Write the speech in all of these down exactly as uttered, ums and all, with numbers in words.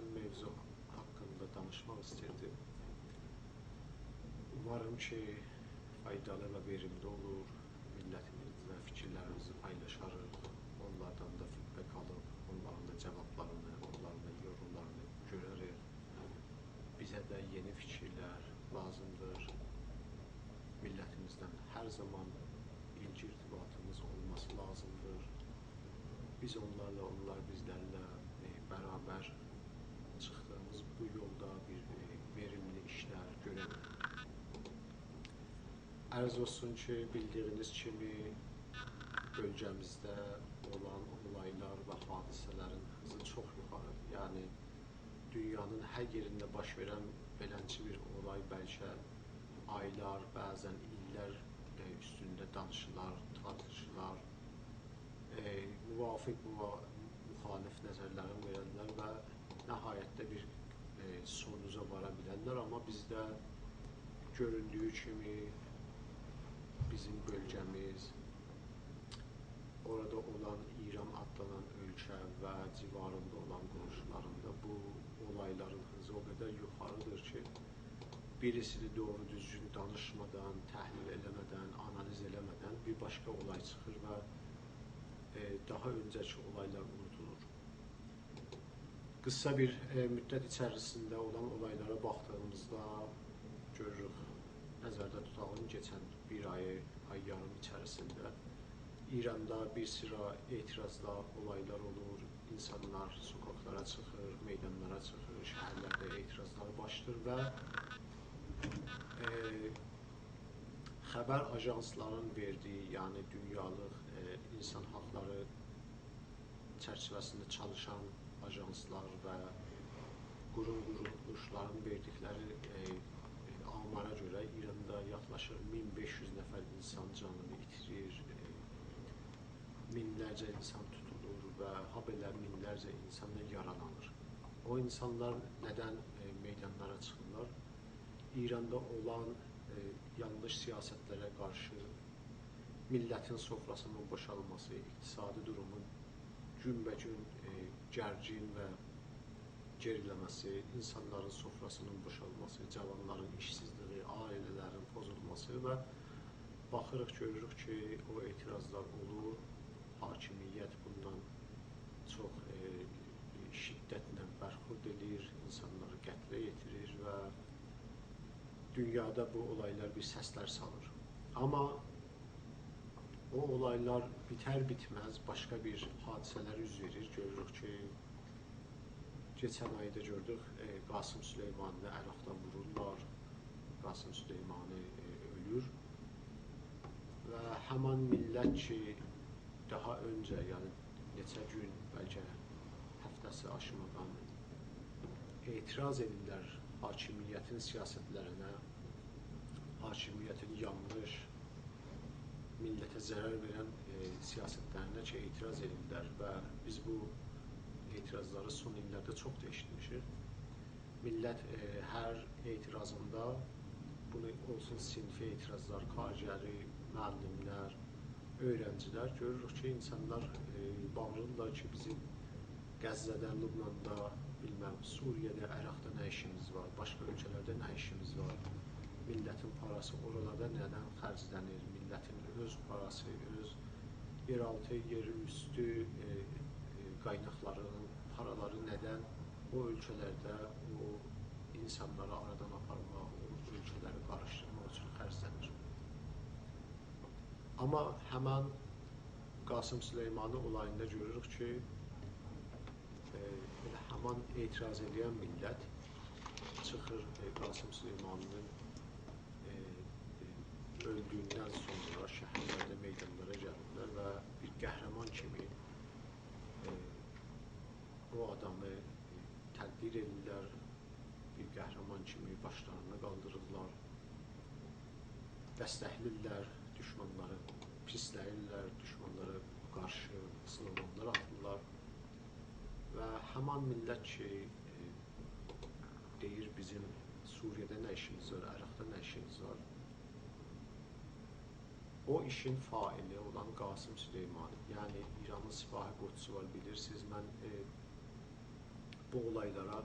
موضوع حاقیندا دانیشماق ایستیردیم. اوماریم کی، فایدالی و وئریملی اولور. میللتیمیزله فیکیرلریمیزی پایلاشاریق. اونلاردان دا فیدبک آلیب، اونلارین دا جاوابلارینی، اونلارین دا یوروملارینی گؤرریک. بیزه ده یئنی فیکیرلر لازیمدیر. میللتیمیزله هر زامان ایلگی ارتباطیمیز اولماسی لازیمدیر. بیز اونلارلا، اونلار بیزلرله، ائ، برابر چیخدیغیمیز بو یولدا بیر، ائ، وئریملی ایشلر گؤره بیلریک. عرض اولسون کی، بیلدیگینیز کیمی، بؤلگه‌میزده اولان اولایلار و حادثه‌لرین هیزی چوخ یوخاریدیر. یعنی، دونیانین هر یئرینده باش وئرن بئلنجه بیر اولای بلکه آیلار، بعضاً ایللر، ائ، اوستونده دانیشیلار، تارتیشیلار. ائ، موافق، موا-، مخالف نظرلرین وئررلر و نهایتده بیر، ائ، سونوجا وارا بیلرلر. آمما بیزده گؤروندویو کیمی بیزیم بؤلگه‌میز، اورادا اولان ایران آدلانان اؤلکه و جیواریندا اولان قونشولاریندا بو اولایلارین هیزی او قدر یوخاریدیر کی، بیریسینی دوغرو دوزگون دانیشمادان، تحلیل ائله‌مه‌دن، آنالیز ائله‌مه‌دن بیر باشقا اولای چیخیر و، ائ، داها اؤنجه‌کی اولایلار اونودولور. قیسا بیر، ائ، مدت ایچریسینده اولان اولایلارا باخدیغیمیزدا گؤروروک، نظرده توتاق، کئچن بیر آیی، آی یاریم ایچریسینده ایراندا بیر سیرا اعتراضلار، اولایلار اولور، اینسانلار سوکاکلارا چیخیر، میدانلارا چیخیر، شهرلرده اعتراضلار باشلاییر و، ائ، خبر آژانسلارین وئردیگی، یعنی دونیالیق، ائ، اینسان حاقلاری چرچیوه‌سینده چالیشان آژانسلار و قوروم، قورولوشلارین وئردیکلری، ائ، ائ، آمارا گؤره ایراندا یاخلاشیق مین بئش یوز نفر اینسان جانینی ایتیریر، ائ، مینلرجه اینسان توتولور و هابئله مینلرجه اینسان دا یارالانیر. او اینسانلار ندن، ائ، میدانلارا چیخیرلار؟ ایراندا اولان، ائ، یانلیش سیاستلره قارشی، میللتین سوفراسینین بوشالماسی، اقتصادی دورومون گون‌به‌گون، ائ، گرگین و گئریله‌مه‌سی، اینسانلارین سوفراسینین بوشالماسی، جاوانلارین ایشسیزلیگی، عائله‌لرین پوزولماسی و باخیریق، گؤروروک کی، او اعتراضلار اولور، حاکمیت بوندان چوخ، ائ، شدتله برخورد ائله‌ییر، اینسانلاری قتله یئتیریر و دونیادا بو اولایلار بیر سسلر سالیر. آمما او اولایلار بیتر بیتمز باشقا بیر حادثه‌لر اوز وئریر. گؤروروک کی، کئچن آیدا گؤردوک، ائ، قاسم سلیمانینی عراقدا وورورلار، قاسم سلیمانی، ائ، اؤلور. و همان میللت کی، داها اؤنجه، یعنی نئچه گون، بلکه هفته‌سی آشمادان اعتراض ائدیرلر حاکمیتین سیاستلرینه، حاکمیتین یانلیش، میللته ضرر وئرن، ائ، سیاستلرینه کی، اعتراض ائدیرلر و بیز بو اعتراضلاری سون ایللرده چوخ دا ائشیتمیشیک. میللت، ائ، هر اعتراضیندا، بونو اولسون صنفی اعتراضلار، کارگری، معلملر، اؤیرنجیلر، گؤروروک کی، اینسانلار، ائ، باغیریرلار کی، بیزیم غزه‌ده، لبناندا، بیلمم، سوریه‌ده، عراقدا نه ایشیمیز وار، باشقا اؤلکه‌لرده نه ایشیمیز وار؟ میللتین پاراسی اورالاردا ندن خرجلنیر؟ میللتین اؤز پاراسی، اؤز یئرآلتی، یئراوستو، ائ، ائ، قایناقلارینین پارالاری ندن او اؤلکه‌لرده او اینسانلاری آرادان آپارماق، او اؤلکه‌لری قاریشدیرماق اوچون خرجلنیر؟ آمما همان قاسم سلیمانی اولاییندا گؤروروک کی، ائ، ائله همان اعتراض ائدن میللت چیخیر، ائ، قاسم سلیمانی‌نین، ائ، ائ، اؤلدویوندن سونرا شهرلرده میدانلارا گلیرلر و بیر قهرمان کیمی، ائ، او آدامی، ائ، تقدیر ائدیرلر، بیر قهرمان کیمی باشلارینا قالدیریرلار، دستکله‌ییرلر دوشمانلاری، پیسله‌ییرلر، دوشمانلارا قارشی سلوقانلار آتیرلار. و همان میللت کی، ائ، دئییر، بیزیم سوریه‌ده نه ایشیمیز وار، عراقدا نه ایشیمیز وار؟ او ایشین فاعلی اولان قاسم سلیمانی، یعنی ایرانین سپاه قدسو وار، بیلیرسینیز. من، ائ، بو اولایلارا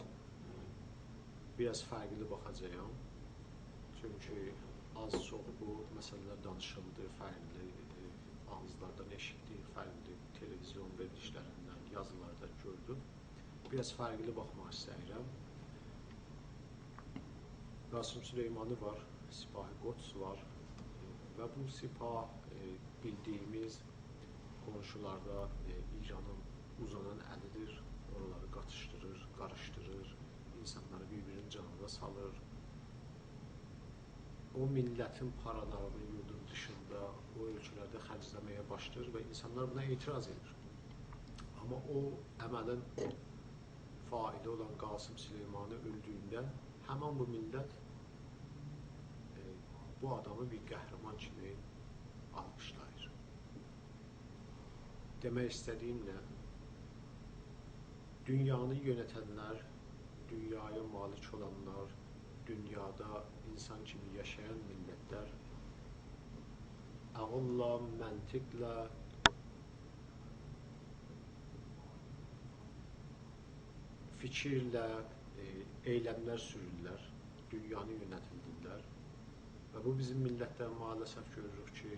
بیر آز فرقلی باخاجاغام. چونکی آز-چوخ بو مسئله‌لر دانیشیلدی، فرقلی، ائ، آغیزلاردان ائشیتدیک، فرقلی تلویزیون وئریلیشلریندن، یازیلاردا گؤردوک. بیر آز فرقلی باخماق ایسته‌ییرم. قاسم سلیمانی وار، سپاه قدس وار، ائ، و بو سپاه، ائ، بیلدیگیمیز قونشولاردا، ائ، ایرانین اوزانان الی‌دیر. اورالاری قاتیشدیریر، قاریشدیریر، اینسانلاری بیر-بیرینین جانینا سالیر. او میللتین پارالارینی یوردون دیشیندا، او اؤلکه‌لرده خرجله‌مه‌یه باشلاییر و اینسانلار بونا اعتراض ائدیر. آمما او عملین فاعلی اولان قاسم سلیمانی اؤلدویونده همین بو میللت، ائ، بو آدامی بیر قهرمان کیمی آلقیشلاییر. دئمک ایسته‌دیگیم نه؟ دونیانی یؤنتنلر، دونیایا مالیک اولانلار، دونیادا اینسان کیمی یاشایان میللتلر عاغیللا، منطقله، فیکیرله، ائ، ائیلملر سورورلر، دونیانی یؤنتیرلر. و بو بیزیم میللتده مع‌الاسف گؤروروک کی،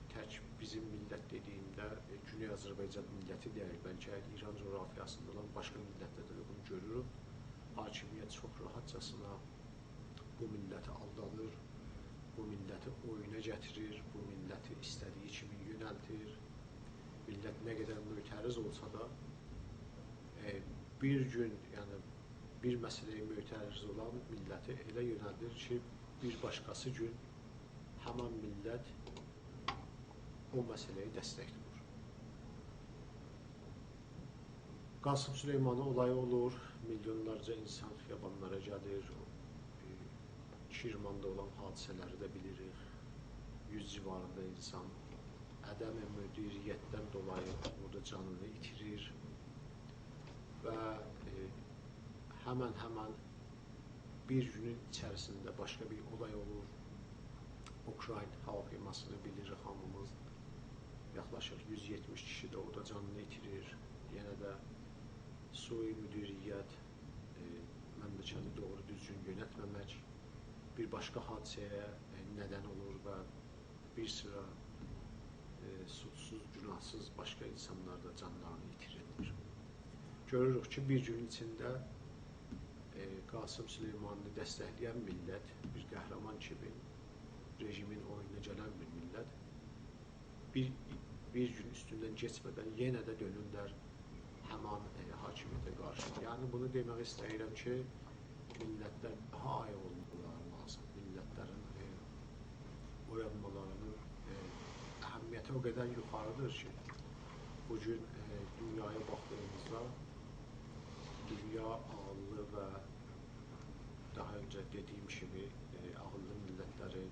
تک بیزیم میللت دئدیگیمده، ائ، گونئی آذربایجان میللتی دئییل، بلکه ایران جغرافیاسیندا اولان باشقا میللتده ده بونو گؤروروک. حاکمیت چوخ راحتجاسینا بو میللتی آلدادیر، بو میللتی اویونا گتیریر، بو میللتی ایسته‌دیگی کیمی یؤنلتیر. میللت نه قدر معترض اولسا دا، ائ، بیر گون، یعنی بیر مسئله‌یه معترض اولان میللتی ائله یؤنلدیر کی، بیر باشقاسی گون همین میللت او مسئله‌یه دستک دورور. قاسم سلیمانی اولایی اولور، میلیونلارجا اینسان خیابانلارا گلیر، ائ، کرماندا اولان حادثه‌لری ده بیلیریک. یوز جیواریندا اینسان عدم مدیریتدن دولایی اورادا جانینی ایتیریر و، ائ، همن-همن بیر گونون ایچریسینده باشقا بیر اولای اولور. اوکراین هاوا فیرماسینی بیلیریک هامیمیز. یاخلاشیق یوز یئتمیش کیشی ده اورادا جانینی ایتیریر. یئنه ده سوء مدیریت، ائ، مملکتی دوغرو دوزگون یؤنتمه‌مک بیر باشقا حادثه‌یه، ائ، ندن اولور و بیر سیرا، ائ، سوچسوز، گوناهسیز باشقا اینسانلار دا جانلارینی ایتیریرلر. گؤروروک کی، بیر گون ایچینده، ائ، قاسم سلیمانینی دستکله‌ین میللت بیر قهرمان کیمی، رژیمین اویونونا گلن بیر میللت بیر، بیر گون اوستوندن کئچمه‌دن یئنه ده دؤنورلر همان، ائ، حاکمیته قارشی. یعنی، بونو دئمک ایسته‌ییرم کی، میللتلر داها آییق اولمالاری لازیم. میللتلرین، ائ، اویانمالاری‌نین، ائ، اهمیتی او قدر یوخاریدیر کی، بو گون، ائ، دونیایا باخدیغیمیزدا دونیا عاغیللی و داها اؤنجه دئدیگیم کیمی، ائ، عاغیللی میللتلرین،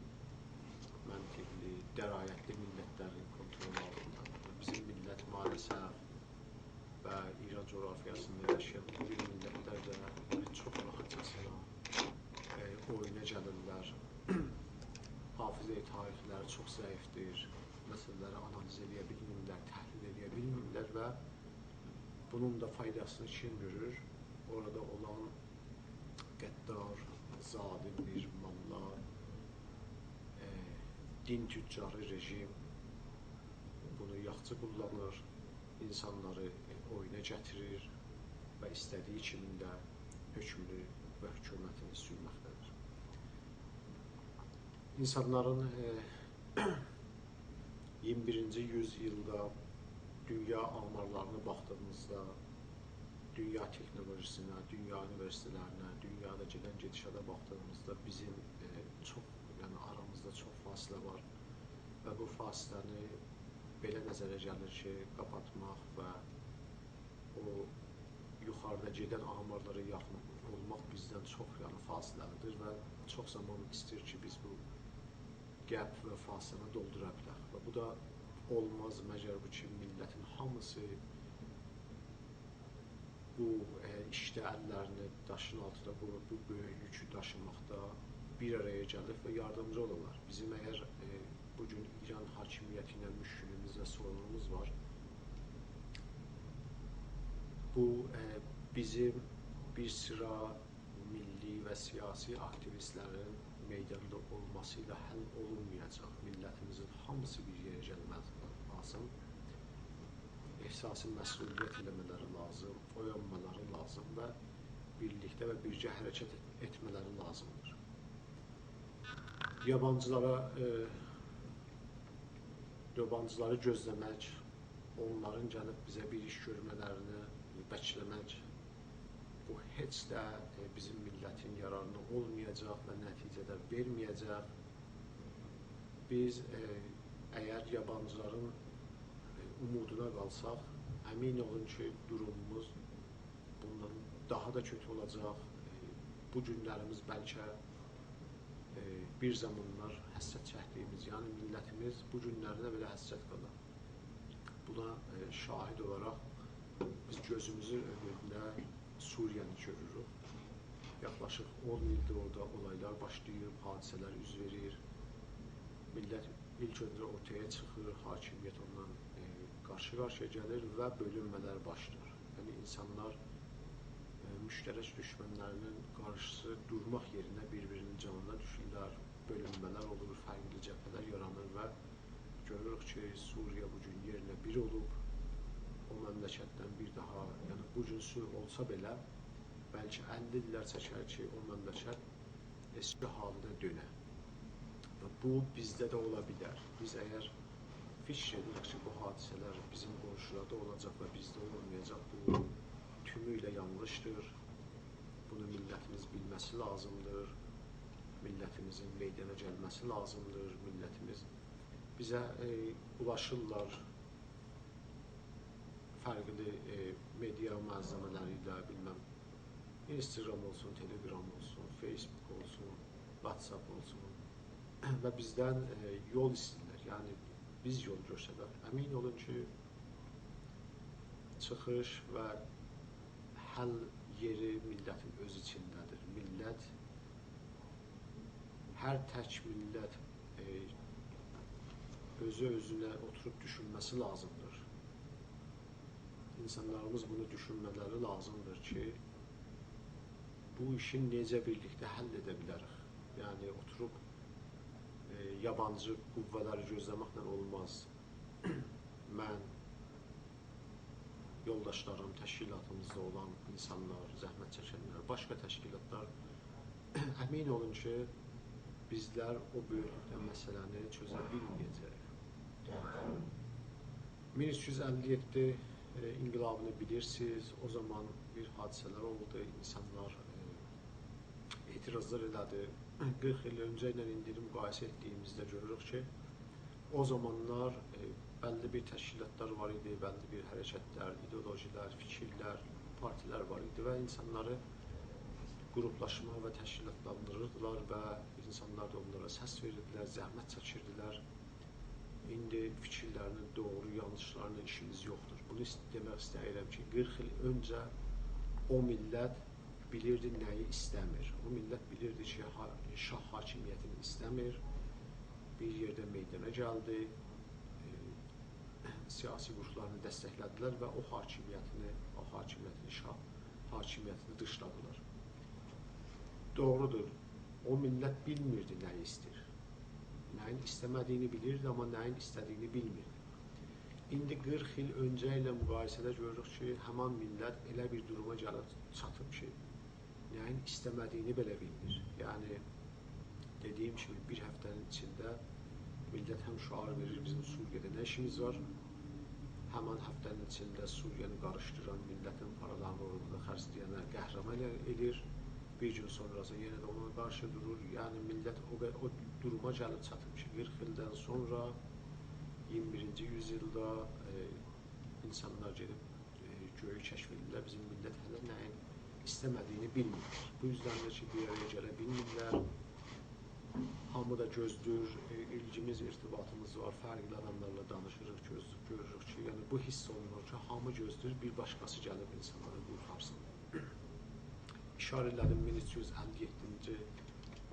منطقلی، درایتلی میللتلرین کونترولو آلتیندادیر. بیزیم میللت مع‌الاسف و ایران جغرافیاسیندا یاشایان او بیری میللتلر ده چوخ راحتجاسینا، ائ، اویونا گلیرلر. حافظه‌ی تاریخی‌لری چوخ ضعیفدیر. مسئله‌لری آنالیز ائله‌یه بیلمیرلر، تحلیل ائله‌یه بیلمیرلر و بونون دا فایداسینی کیم گؤرور؟ اورادا اولان غدار، ظالم بیر موللا، ائ، دین تجاری رژیم بونو یاخشی قوللانیر، اینسانلاری، ائ، اویونا گتیریر و ایسته‌دیگی کیمی ده حؤکمونو و حکومتینی سورمکده‌دیر. اینسانلارین، ائ، ایگیرمی بیرینجی یوز ایلده دونیا آمارلارینا باخدیغیمیزدا، دونیا تکنولوژی‌سینه، دونیا اونیوئرسیتئتلرینه، دونیادا گئدن گئدیشاتا باخدیغیمیزدا بیزیم، ائ، چوخ، یعنی آرامیزدا چوخ فاصله وار و بو فاصله‌نی بئله نظره گلیر کی، قاپاتماق و او یوخاریدا گئدن آمارلارا یاخین اولماق بیزدن چوخ، یعنی، فاصله‌لی‌دیر و چوخ زامان ایسته‌ییر کی، بیز بو گپ و فاصله‌نی دولدورا بیلک. و بو دا اولماز، مگر بو کی، میللتین هامیسی بو، ائ، ایشده اللرینی داشین آلتیندا قویوب، بو بؤیوک یوکو داشیماقدا بیر آرایا گلیب و یاردیمجی اولالار. بیزیم اگر، ائ، بو گون ایران حاکمیتی ایله مشکلیمیز و سورونوموز وار، بو، ائ، بیزیم بیر سیرا میللی و سیاسی آکتیویستلرین میداندا اولماسی ایله حل اولونمایاجاق. میللتیمیزین هامیسی بیر یئره گلمه‌سی لازیم. احساس مسئولیت ائله‌مه‌لری لازیم، اویانمالاری لازیم و بیرلیکده و بیرگه حرکت ائت-، ائتمه‌لری لازیمدیر. یابانجیلارا، ائ، یابانجیلاری گؤزله‌مک، اونلارین گلیب بیزه بیر ایش گؤرمه‌لرینی بکله‌مک، بو هئچ ده، ائ، بیزیم میللتین یارارینا اولمایاجاق و نتیجه ده وئرمه‌یه‌جک. بیز، ائ، اگر یابانجیلارین، ائ، اومودونا قالساق، امین اولون کی، دوروموموز بوندان داها دا کؤتو اولاجاق. ائ، بو گونلریمیز بلکه، ائ، بیر زامانلار حسرت چکدیییمیز، یعنی میللتیمیز بو گونلرینه بئله حسرت قالار. بونا، ائ، شاهید اولاراق بیز گؤزوموزون اؤنونده سوریه‌نی گؤروروک. یاخلاشیق اون ایلدیر اورادا اولایلار باشلاییب، حادثه‌لر اوز وئریر. میللت ایلک اؤنجه اورتایا چیخیر، حاکمیت اوننان، ائ، قارشی-قارشییا گلیر و بؤلونمه‌لر باشلاییر. یعنی اینسانلار، ائ، مشترک دوشمنلرینین قارشیسی دورماق یئرینه بیر-بیرینین جانینا دوشورلر، بؤلونمه‌لر اولور، فرقلی جبهه‌لر یارانیر و گؤروروک کی، سوریه بو گون یئرله بیر اولوب. او مملکتدن بیر داها، یعنی بو گون صلح اولسا بئله، بلکه اللی ایللر چکر کی، او مملکت اسکی حالیندا دؤنه. و بو بیزده ده اولا بیلر. بیز اگر فیکیر ائدیریک کی، بو حادثه‌لر بیزیم قونشولاردا اولاجاق و بیزده اولمایاجاق، بو تومویله یانلیشدیر. بونو میللتیمیز بیلمه‌سی لازیمدیر. میللتیمیزین میدانا گلمه‌سی لازیمدیر. میللتیمیز بیزه، ائ، اولاشیرلار فرقلی، ائ، مئدیا مالزمه‌لری ایله، بیلمم، اینستاگرام اولسون، تلگرام اولسون، فیسبوک اولسون، واتساپ اولسون و بیزدن، ائ، یول ایسته‌ییرلر. یعنی بیز یول گؤسترک. امین اولون کی، چیخیش و حل یئری میللتین اؤز ایچینده‌دیر. میللت، هر تک میللت، ائ، اؤزو اؤزونه اوتوروب دوشونمه‌سی لازیمدیر. اینسانلاریمیز بونو دوشونمه‌لری لازیمدیر کی، بو ایشی نئجه بیرلیکده حل ائده بیلریک. یعنی اوتوروب، ائ، یابانجی قوه‌لری گؤزله‌مکله اولماز. من، یولداشلاریم، تشکیلاتیمیزدا اولان اینسانلار، زحمت چکنلر، باشقا تشکیلاتلار، امین اولون کی، بیزلر او بؤیوکلوکده مسئله‌نی چؤزه بیلمه‌یه‌جه‌ییک. مین اوچ یوز اللی یئددی، ائ، انقلابینی بیلیرسینیز. او زامان بیر حادثه‌لر اولدو، اینسانلار، ائ، اعتراضلار ائله‌دی. قیرخ ایل اؤنجه ایله ایندینی مقایسه ائتدیییمیزده گؤروروک کی، او زامانلار، ائ، بللی بیر تشکیلاتلار وار ایدی، بللی بیر حرکتلر، ایدئولوژیلر، فیکیرلر، پارتیلر وار ایدی و اینسانلاری قروپلاشما و تشکیلاتلاندیریردیلار و اینسانلار دا اونلارا سس وئریردیلر، زحمت چکیردیلر. ایندی فیکیرلرینین دوغرو، یانلیشلارینا ایشیمیز یوخدور. بونو ایست-، دئمک ایسته‌ییرم کی، قیرخ ایل اؤنجه او میللت بیلیردی نه‌یی ایسته‌میر. او میللت بیلیردی کی، حا-، شاه حاکمیتینی ایسته‌میر. بیر یئرده میدانا گلدی. ائ، سیاسی قوروپلارینی دستکله‌دیلر و او حاکمیتینی، او حاکمیتینی، شاه حاکمیتینی دیشلادیلار. دوغرودور، او میللت بیلمیردی نه‌یی ایسته‌ییر. نه‌یین ایسته‌مه‌دییینی بیلیردی، آمما نه‌یین ایسته‌دییینی بیلمیردی. ایندی قیرخ ایل اؤنجه ایله مقایسه‌ده گؤروروک کی، همان میللت ائله بیر دوروما گلیب چاتیب کی، نه‌یین ایسته‌مه‌دییینی بئله بیلمیر. یعنی، دئدیییم کیمی، بیر هفته‌نین ایچینده میللت هم شعار وئریر، «بیزیم سوریه‌ده نه ایشیمیز وار؟» همان هفته‌نین ایچینده سوریه‌نی قاریشدیران، میللتین پارالارینی اورادا خرجله‌ینه قهرمان ائله‌ییر. بیر گون سونراسی یئنه ده اونا قارشی دورور. یعنی، میللت او قه-، او دوروما گلیب چاتیب کی، قیرخ ایلدن سونرا ایگیرمی بیرینجی یوز ایلده، ائ، اینسانلار گئدیب، ائ، گؤیو کشف ائدیرلر. بیزیم میللت هله نه‌یین ایسته‌مه‌دییینی بیلمیر. بو یوزدن ده کی، بیر آرایا گله بیلمیرلر. هامی دا گؤزله‌ییر، ائ، ایلگیمیز، ارتباطیمیز وار، فرقلی آداملارلا دانیشیریق، گؤز-، گؤروروک کی، یعنی بو حیس اولونور کی، هامی گؤزله‌ییر، بیر باشقاسی گلیب اینسانلاری قورتارسین. ایشاره ائله‌دیم، مین اوچ یوز اللی یئددینجی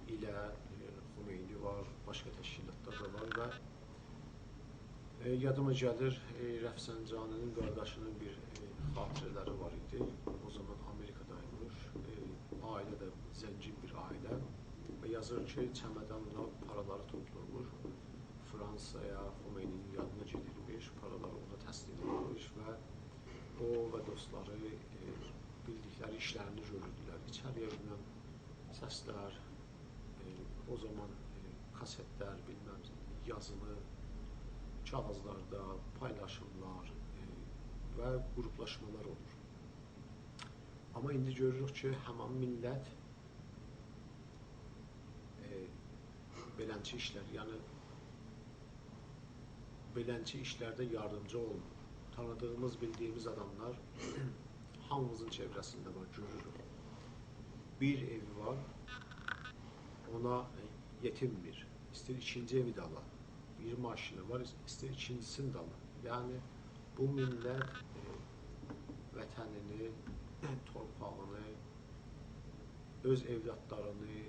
ایله، ائ، خمینی وار، باشقا تشکیلاتلار دا وار و، ائ، ائ، یادیما گلیر، ائ، رفسنجانی‌نین قارداشی‌نین بیر، ائ، خاطره‌لری وار ایدی. او زامان آمریکادایمیش. ائ، عایله ده زنگین بیر عایله. و یازیر کی، چمدانلا پارالاری توپلورموش. فرانسایا، خمینی‌نین یانینا گئدیرمیش، پارالاری اونا تسلیم ائدیرمیش و او و دوستلاری، ائ، بیلدیکلری ایشلرینی گؤروردولر. ایچری‌یه بیلمم سسلر، ائ، او زامان، ائ، کاستلر، بیلمم، یازیلی کاغیذلاردا پایلاشیملار، ائ، و گروپلاشمالار اولور. آمما ایندی گؤروروک کی، همان میللت، ائ، بئلنجه ایشلر، یعنی بئلنجه ایشلرده یاردیمجی اولمور. تانیدیغیمیز، بیلدیگیمیز آداملار هامیمیزین چئوره‌سینده وار، گؤروروک. بیر ائوی وار، اونا، ائ، یئتینمیر. ایسته‌ییر ایکینجی ائوی ده آلا. بیر ماشینی وار، ایسته‌ییر ایکینجی‌سینی ده آلا. یعنی، بو میللت، ائ، وطنینی، تورپاغینی، اؤز اولادلارینی،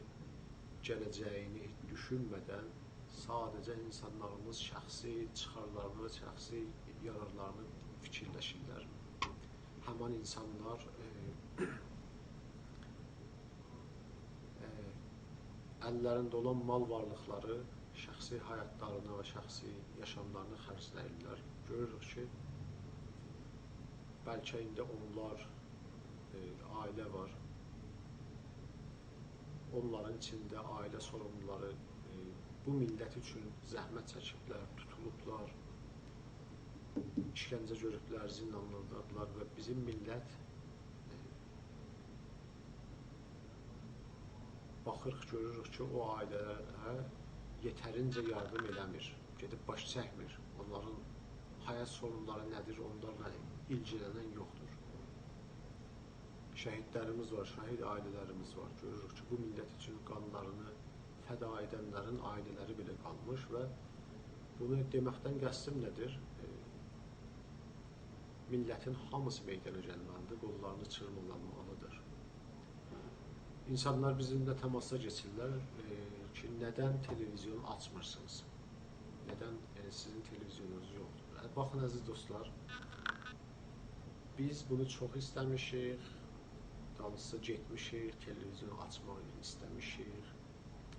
گله‌جه‌یینی دوشونمه‌دن ساده‌جه اینسانلاریمیز شخصی چیخارلارینی، شخصی یارارلارینی فیکیرلشیرلر. همان اینسانلار، ائ، ائ، اللرینده اولان مال وارلیقلاری شخصی حیاتلارینا و شخصی یاشاملارینا خرجله‌ییرلر. گؤروروک کی، بلکه ایندی اونلار، ائ، عایله وار. اونلارین ایچینده عایله سوروملولاری، ائ، بو میللت اوچون زحمت چکیبلر، توتولوبلار، ایشکنجه گؤروبلر، زیندانلاردادیلار و بیزیم میللت، ائ، باخیریق، گؤروروک کی، او عایله‌لره یئترینجه یاردیم ائله‌میر. گئدیب باش چکمیر. اونلارین حیات سوروملاری نه‌دیر، اونلارلا ایلگیلنن یوخدور. شهیدلریمیز وار، شهید عایله‌لریمیز وار. گؤروروک کی، بو میللت اوچون قانلارینی فدا ائدنلرین عایله‌لری بئله قالمیش و بونو دئمکدن قصدیم نه‌دیر؟ ائ، میللتین هامیسی میدانا گلمه‌لیدیر، قوللارینی چیرمالانمالیدیر. اینسانلار بیزیمله تماسا کئچیرلر، ائ، کی، ندن تلویزیون آچمیرسینیز؟ ندن، ائ، سیزین تلویزیونونوز یوخدور؟ ائ، باخین، عزیز دوستلار، بیز بونو چوخ ایسته‌میشیک، دالیسیجا گئتمیشیک، تلویزیون آچماق ایسته‌میشیک.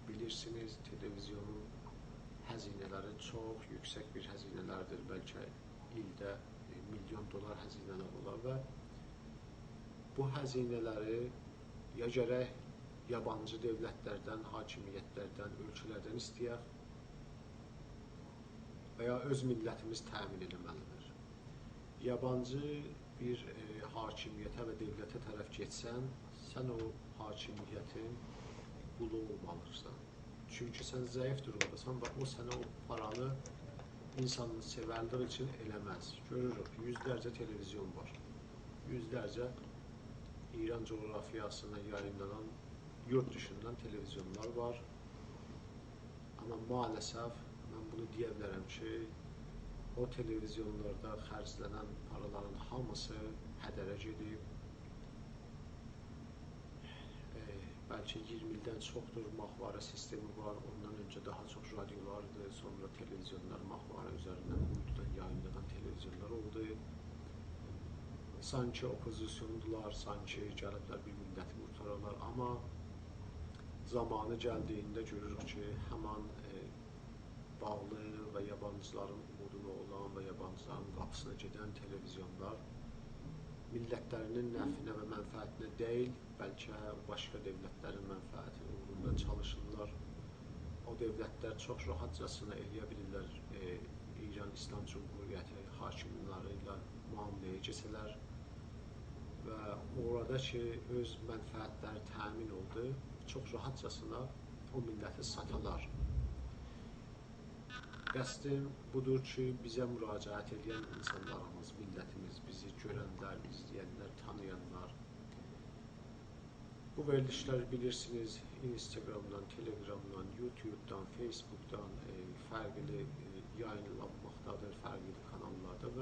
بیلیرسینیز، تلویزیونون هزینه‌لری چوخ یوکسک بیر هزینه‌لردیر، بلکه ایلده، ائ، میلیون دلار هزینه‌لر اولار و بو هزینه‌لری یا گرک یابانجی دؤولتلردن، حاکمیتلردن، اؤلکه‌لردن ایسته‌یک و یا اؤز میللتیمیز تأمین ائله‌مه‌لیدیر. یابانجی بیر، ائ، حاکمیته و دؤولته طرف گئتسن، سن او حاکمیتین قولو اولمالیسان. چونکی سن ضعیف دورومداسان و او سنه او پارانی اینسانین سئوردیگی اوچون ائله‌مز. گؤروروک، یوزلرجه تلویزیون وار. یوزلرجه ایران جغرافیاسیندا یایینلانان یورد دیشیندان تلویزیونلار وار. آمما مع‌الاسف من بونو دئیه بیلرم کی، او تلویزیونلاردا خرجلنن پارالارین هامیسی هدره گئدیب. ائ، بلکه اییرمی ایلدن چوخدور ماهواره سیستمی وار. اوندان اؤنجه داها چوخ رادیولاردی، سونرا تلویزیونلار، ماهواره اوزریندن، اویدودان یایینلانان تلویزیونلار اولدو. سانکی اوپوزیسیوندولار، سانکی گلیبلر بیر میللتی قورتارالار. آمما زامانی گلدیگینده گؤروروک کی، همان، ائ، باغلی و یابانجیلارین اومودونا اولان و یابانجیلارین قاپیسینا گئدن تلویزیونلار میللتلرینین نفعینه و منفعتینه دئییل، بلکه باشقا دؤولتلرین منفعتی اوغروندا چالیشیرلار. او دؤولتلر چوخ راحتجاسینا ائلیه بیلیرلر، ائ، ایران ایسلام جمهوریتی حاکملری ایله معامله‌یه کئچه‌لر و اورادا کی، اؤز منفعتلری تأمین اولدو، چوخ راحتجاسینا او میللتی ساتالار. قصدیم بودور کی، بیزه مراجعت ائله‌ین اینسانلاریمیز، میللتیمیز، بیزی گؤرنلر، ایزله‌ینلر، تانییانلار، بو وئریلیشلری بیلیرسینیز، اینستاگرامدان، تلگرامدان، یوتیوبدان، فیسبوکدان، ائ، فرقلی، ائ، یایینلانماقدادیر، فرقلی کاناللاردا و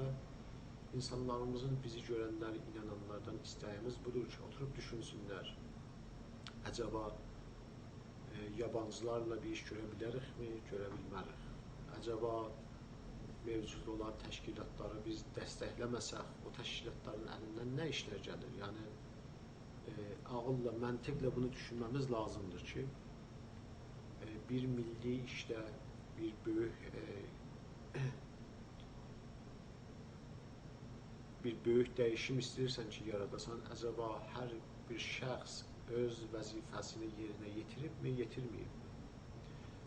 اینسانلاریمیزین، بیزی گؤرنلر، اینانانلاردان ایسته‌ییمیز بودور کی، اوتوروب دوشونسونلر. عجبا، ائ، یابانجیلارلا بیر ایش گؤره بیلریک‌می، گؤره بیلمریک؟ عجبا موجود اولان تشکیلاتلاری بیز دستکله‌مه‌سک، او تشکیلاتلارین الیندن نه ایشلر گلیر؟ یعنی، ائ، عاغیللا، منطقله بونو دوشونمه‌میز لازیمدیر کی، ائ، بیر میللی ایشده بیر بؤیوک، ائ، بیر بؤیوک دییشیم ایسته‌ییرسن کی، یاراداسان، عجبا هر بیر شخص اؤز وظیفه‌سینی یئرینه یئتیریبمی، یئتیرمه‌ییبمی؟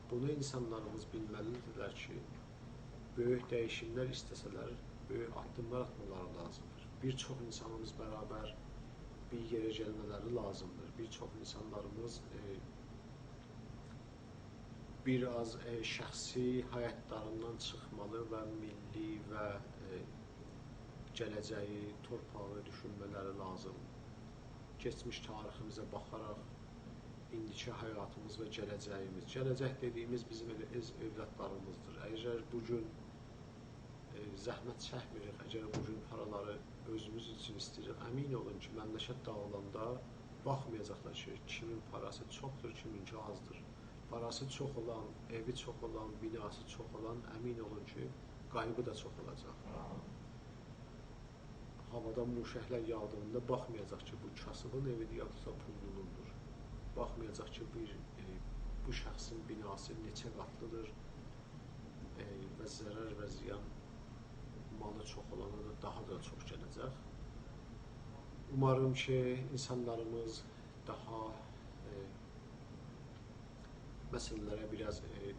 بونو اینسانلاریمیز بیلمه‌لیدیرلر کی، بؤیوک دییشیملر ایسته‌سه‌لر، بؤیوک آددیملار آتمالاری لازیمدیر. بیر چوخ اینسانیمیز برابر بیر یئره گلمه‌لری لازیمدیر. بیر چوخ اینسانلاریمیز، ائ، بیر آز، ائ، شخصی حیاتلاریندان چیخمالی و میللی و، ائ، گله‌جه‌یی، تورپاغی دوشونمه‌لری لازیم. کئچمیش تاریخیمیزه باخاراق، ایندیکی حیاتیمیز و گله‌جه‌ییمیز. گله‌جک دئدیییمیز بیزیم ائله اؤز اولادلاریمیزدیر. اگر بو گون، ائ، زحمت چکمیریک، اگر بو گون پارالاری اؤزوموز اوچون ایسته‌ییریک، امین اولون کی، مملکت داغیلاندا باخمایاجاقلار کی، کیمین پاراسی چوخدور، کیمینکی آزدیر. پاراسی چوخ اولان، ائوی چوخ اولان، بیناسی چوخ اولان، امین اولون کی، قاییبی دا چوخ اولاجاق. هاوادان موشکلر یاغدیغیندا باخمایاجاق کی، بو کاسیبین ائویدیر، یاخودسا پوللونوندور. باخمایاجاق کی، بو، ائ، بو شخصین بیناسی نئچه قاتلیدیر، ائ، و ضرر و زیان مالی چوخ اولانا دا داها دا چوخ گله‌جک. اوماریم کی، اینسانلاریمیز داها، ائ، مسئله‌لره بیر آز، ائ،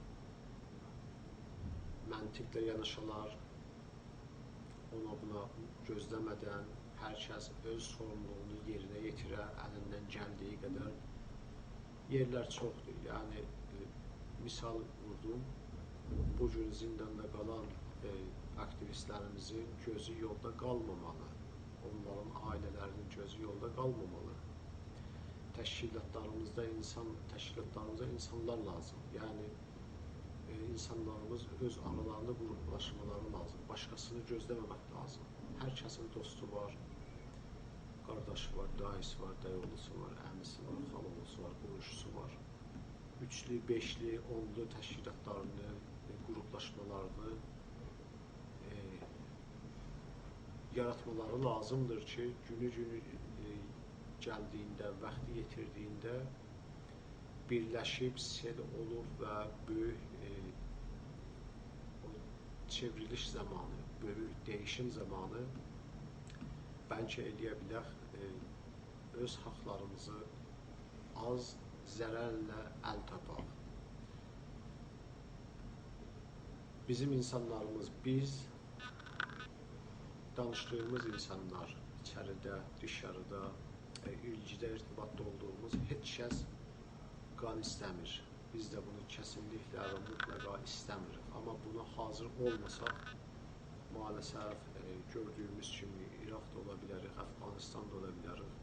منطقله یاناشالار، اونا بونا گؤزله‌مه‌دن هر کس اؤز سوروملولوغونو یئرینه یئتیره، الیندن گلدیگی قدر. یئرلر چوخدور. یعنی، ائ، مثال ووردوم. بو گون زینداندا قالان، ائ، آکتیویستلریمیزین گؤزو یولدا قالمامالی. اونلارین عائله‌لرینین گؤزو یولدا قالمامالی. تشکیلاتلاریمیزدا اینسان، تشکیلاتلاریمیزدا اینسانلار لازیم. یعنی، ائ، اینسانلاریمیز اؤز آرالاریندا گروپلاشمالاری لازیم. باشقاسینی گؤزله‌مه‌مک لازیم. هر کسین دوستو وار، قارداشی وار، داییسی وار، دایی‌اوغلوسو وار، عمیسی وار، خالااوغلوسو وار، قونشوسو وار. اوچلو، بئشلی، اونلو تشکیلاتلارینی، ائ، گروپلاشمالارینی، ائ، یاراتمالاری لازیمدیر کی، گونو گونو، ائ، گلدیگینده، واختی یئتیردیگینده بیرلشیب سئل اولوب و بؤیوک، ائ، او چئوریلیش زامانی، بؤیوک دییشیم زامانی بلکه ائلیه بیلک، ائ، اؤز حاقلاریمیزی آز ضررله ال تاپاق. بیزیم اینسانلاریمیز، بیز دانیشدیغیمیز اینسانلار، ایچریده، دیشاریدا، ائ، ایلگیده، ارتباطدا اولدوغوموز هئچ کس قان ایسته‌میر. بیز ده بونو کسینلیکله و مطلقا ایسته‌میریک. آمما بونا حاضیر اولماساق، مع‌الاسف، ائ، گؤردویوموز کیمی عراق دا اولا بیلریک، افغانستان دا اولا بیلریک،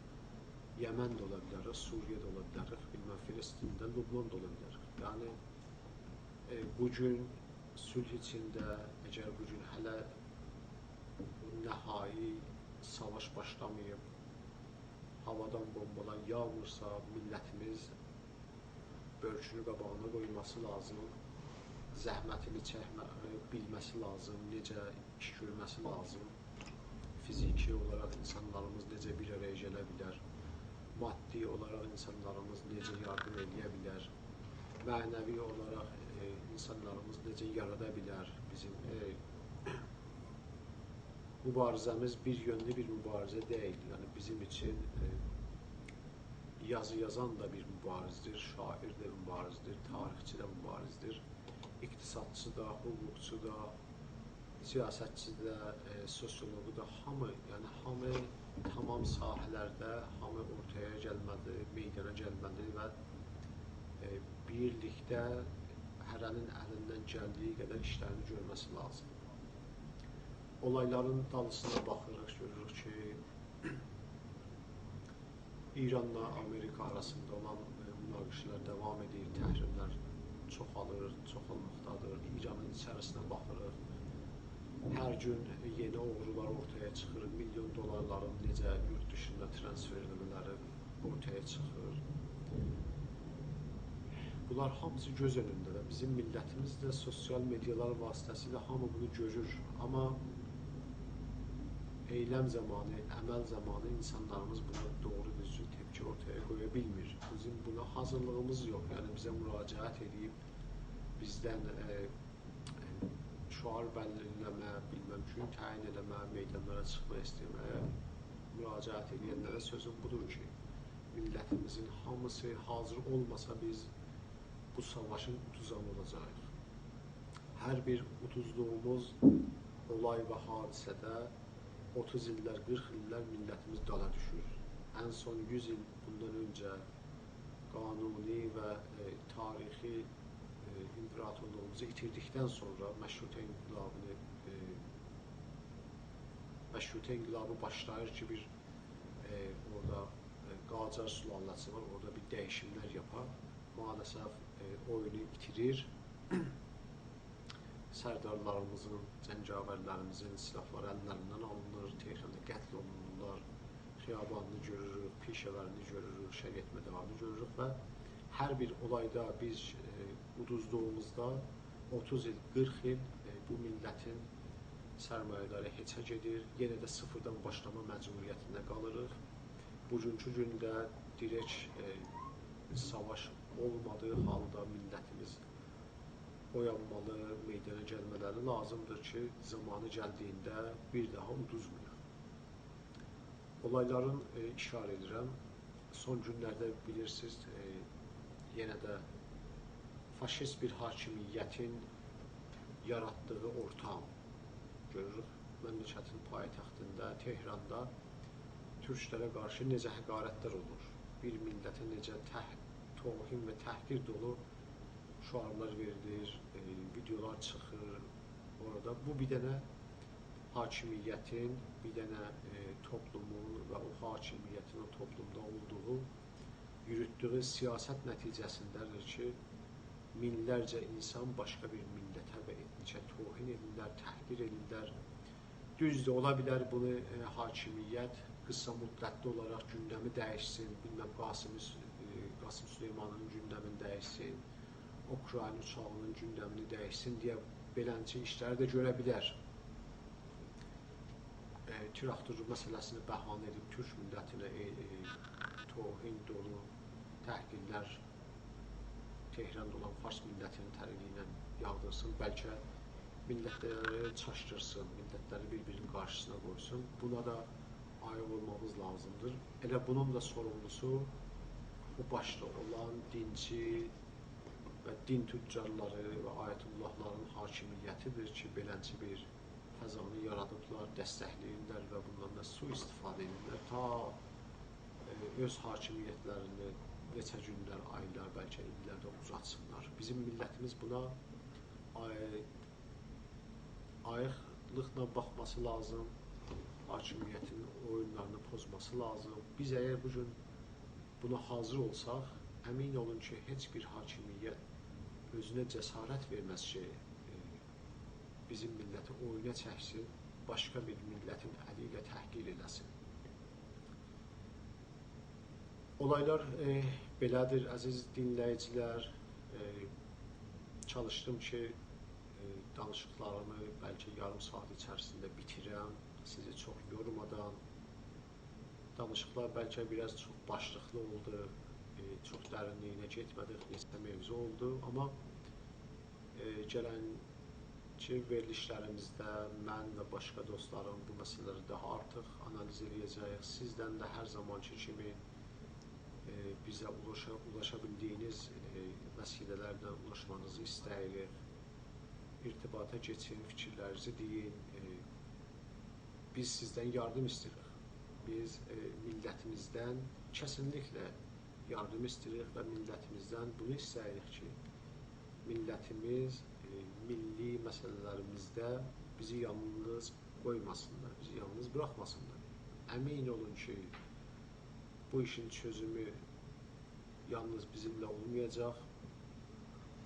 یمن ده اولا بیلریک، سوریه ده اولا بیلریک، بیلمم، فلسطین ده، لبنان دا اولا بیلریک. یعنی، ائ، بو گون صلح ایچینده، اگر بو گون هله بو نهایی ساواش باشلاماییب، هاوادان بومبالار یاغمیرسا، میللتیمیز بؤرکونو قاباغینا قویماسی لازیم، زحمتینی چکمه، بیلمه‌سی لازیم، نئجه ایش گؤرمه‌سی لازیم، فیزیکی اولاراق اینسانلاریمیز نئجه بیر آرایا گله بیلر، مادی اولاراق اینسانلاریمیز نئجه یاردیم ائلیه بیلر، معنوی اولاراق، ائ، اینسانلاریمیز نئجه یارادا بیلر بیزیم، ائ، موباریزه‌میز بیر یؤنلو بیر موباریزه دئییل. یعنی بیزیم اوچون، ائ، یازی یازان دا بیر موباریزدیر، شاعیر ده موباریزدیر، تاریخچی ده موباریزدیر، اقتصادچی دا، حقوقچو دا، سیاستچی ده، ائ، سوسیولوقو دا، هامی، یعنی هامی تمام ساحه‌لرده هامی اورتایا گلمه‌لی، میدانا گلمه‌لی و، ائ، بیرلیکده هره‌نین الیندن گلدیگی قدر ایشلرینی گؤرمه‌سی لازیم. اولایلارین دالیسینا باخیریق، گؤروروک کی، ایرانلا آمریکا آراسیندا اولان، ائ، مناقشه‌لر داوام ائدیر، تحریم‌لر چوخالیر، چوخالماقدادیر. ایرانین ایچریسینه باخیریق. هر گون یئنی اوغرولار اورتایا چیخیر، میلیون دلارلارین نئجه یورد دیشیندا ترانسفر ائدیلمه‌لری اورتایا چیخیر. بونلار هامیسی گؤز اؤنونده و بیزیم میللتیمیز ده سوسیال مئدیالار واسطه‌سیله هامی بونو گؤرور. آمما ائیلم زامانی، عمل زامانی اینسانلاریمیز بونا دوغرو دوزگون تپکی اورتایا قویا بیلمیر. بیزیم بونا حاضیرلیغیمیز یوخ. یعنی بیزه مراجعت ائدیب، بیزدن، ائ، شعار بللی ائله‌مه، بیلمم، گون تعیین ائله‌مه، میدانلارا چیخما ایسته‌مه‌یه مراجعت ائدنلره سؤزوم بودور کی، میللتیمیزین هامیسی حاضیر اولماسا، بیز بو ساواشین اودوزانی اولاجاغیق. هر بیر اودوزدوغوموز اولای و حادثه‌ده اوتوز ایللر، قیرخ ایللر میللتیمیز دالا دوشور. ان سون یوز ایل بوندان اؤنجه قانونی و، ائ، تاریخی، ائ، ایمپراتورلوغوموزو ایتیردیکدن سونرا مشروطه انقلابینی، ائ، مشروطه انقلابی باشلاییر کی، بیر، ائ، اورادا، ائ، قاجار سلاله‌سی وار، اورادا بیر دییشیملر یاپار. مع‌الاسف، ائ، اویونو ایتیریر. سردارلاریمیزین، جنگاورلریمیزین سیلاحلاری اللریندن آلینیر، تهراندا قتل اولونورلار، خیابانینی گؤروروک، پیشه‌وری‌نی گؤروروک، شریعتمدارینی گؤروروک و هر بیر اولایدا بیز، ائ، اودوزدوغوموزدا اوتوز ایل، قیرخ ایل، ائ، بو میللتین سرمایه‌داری هئچه گئدیر، یئنه ده صفردن باشلاما مجبوریتینده قالیریق. بوگونکو گونده دیرک، ائ، ساواش اولمادیغی حالدا میللتیمیز اویانمالی، میدانا گلمه‌لری لازیمدیر کی، زامانی گلدیگینده بیر داها اودوزمایاق. اولایلارین، ائ، ایشاره ائدیرم. سون گونلرده بیلیرسینیز، ائ، یئنه ده فاشیست بیر حاکمیتین یاراتدیغی اورتام گؤروروک. مملکتین پایتختینده، تهراندا تورکلره قارشی نئجه حقارتلر اولور، بیر میللته نئجه تح-، توهین و تحقیر دولو شعارلار وئریلیر، ائ، ویدئولار چیخیر اورادا. بو بیر دنه حاکمیتین، بیر دنه، ائ، توپلومون و او حاکمیتین او توپلومدا اولدوغو، یوروتدویو سیاست نتیجه‌سینده‌دیر کی، مینلرجه اینسان باشقا بیر میللته و ائتنیکه توهین ائدیرلر، تحقیر ائدیرلر. دوزدور، اولا بیلر بونو، ائ، حاکمیت قیسا مدتلی اولاراق گوندمی دییشسین، بیلمم، قاسم، ائ، قاسم سلیمانی‌نین گوندمینی دییشسین، اوکراین اوچاغی‌نین گوندمینی دییشسین دئیه بئلنجه ایشلری ده گؤره بیلر. ائ، تراکتور مسئله‌سینی بهانه ائدیب تورک میللتینه، ائ، ائ، توهین دولو تحقیرلر تهراندا اولان فارس میللتینین طرفی ایله یاغدیرسین، بلکه میللتلری چاشدیرسین، میللتلری بیر-بیرینین قارشیسینا قویسون. بونا دا آییق اولمامیز لازیمدیر. ائله بونون دا سوروملوسو او باشدا اولان دینچی و دین تجارلاری و آیت‌الله‌لارین حاکمیتی‌دیر کی، بئلنجه بیر فضانی یارادیبلار، دستکله‌ییرلر و بوندان دا سوءاستفاده ائدیرلر. تا، ائ، اؤز حاکمیتلرینی نئچه گونلر، آیلار، بلکه ایللر ده اوزاتسینلار. بیزیم میللتیمیز بونا آی-، آییقلیقلا باخماسی لازیم، حاکمیتین اویونلارینی پوزماسی لازیم. بیز اگر بو گون بونا حاضیر اولساق، امین اولون کی، هئچ بیر حاکمیت اؤزونه جسارت وئرمز کی، ائ، بیزیم میللتی اویونا چکسین، باشقا بیر میللتین الی ایله تحقیر ائله‌سین. اولایلار، ائ، بئله‌دیر، عزیز دینله‌ییجیلر. ائ، چالیشدیم کی، ائ، دانیشیقلاریمی بلکه یاریم ساعات ایچریسینده بیتیرم، سیزی چوخ یورمادان. دانیشیقلار بلکه بیر آز چوخ باشلیقلی اولدو، ائ، چوخ درینلیگینه گئتمه‌دیک، نئچه موضوع اولدو، آمما، ائ، گلنکی وئریلیشلریمیزده من و باشقا دوستلاریم بو مسئله‌لری داها آرتیق آنالیز ائله‌یه‌جه‌ییک. سیزدن ده هر زامانکی کیمی، ائ، بیزه اولاشا، اولاشا بیلدیگینیز، ائ، وسیله‌لرله اولاشمانیزی ایسته‌ییریک. ارتباطا کئچین، فیکیرلرینیزی دئیین. ائ، بیز سیزدن یاردیم ایسته‌ییریک. بیز، ائ، میللتیمیزدن کسینلیکله یاردیم ایسته‌ییریک و میللتیمیزدن بونو ایسته‌ییریک کی، میللتیمیز، ائ، میللی مسئله‌لریمیزده بیزی یالنیز قویماسینلار، بیزی یالنیز بوراخماسینلار. امین اولون کی، بو ایشین چؤزومو یالنیز بیزیمله اولمایاجاق.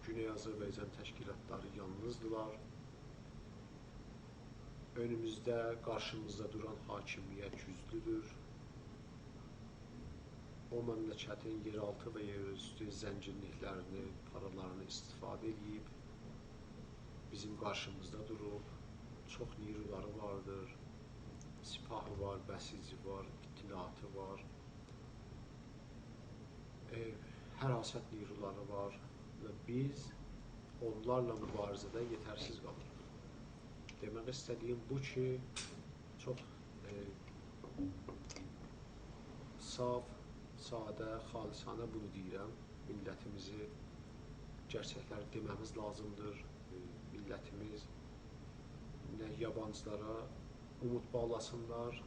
گونئی آذربایجان تشکیلاتلاری یالنیزدیلار. اؤنوموزده، قارشیمیزدا دوران حاکمیت گوجلودور. او مملکتین یئرآلتی و یئراوستو زنگینلیکلرینی، پارالارینی استفاده ائدیب بیزیم قارشیمیزدا دوروب. چوخ نیرولاری واردیر. سپاهی وار، بسیجی وار، اطلاعاتی وار. ائ، حراست نیرولاری وار و بیز اونلارلا موباریزه‌ده یئترسیز قالیریق. دئمک ایسته‌دیگیم بو کی، چوخ، ائ، صاف، ساده، خالصانه بونو دئییرم. میللتیمیزی گئرچکلری دئمه‌میز لازیمدیر. ائ، میللتیمیز نه یابانجیلارا اومود باغلاسینلار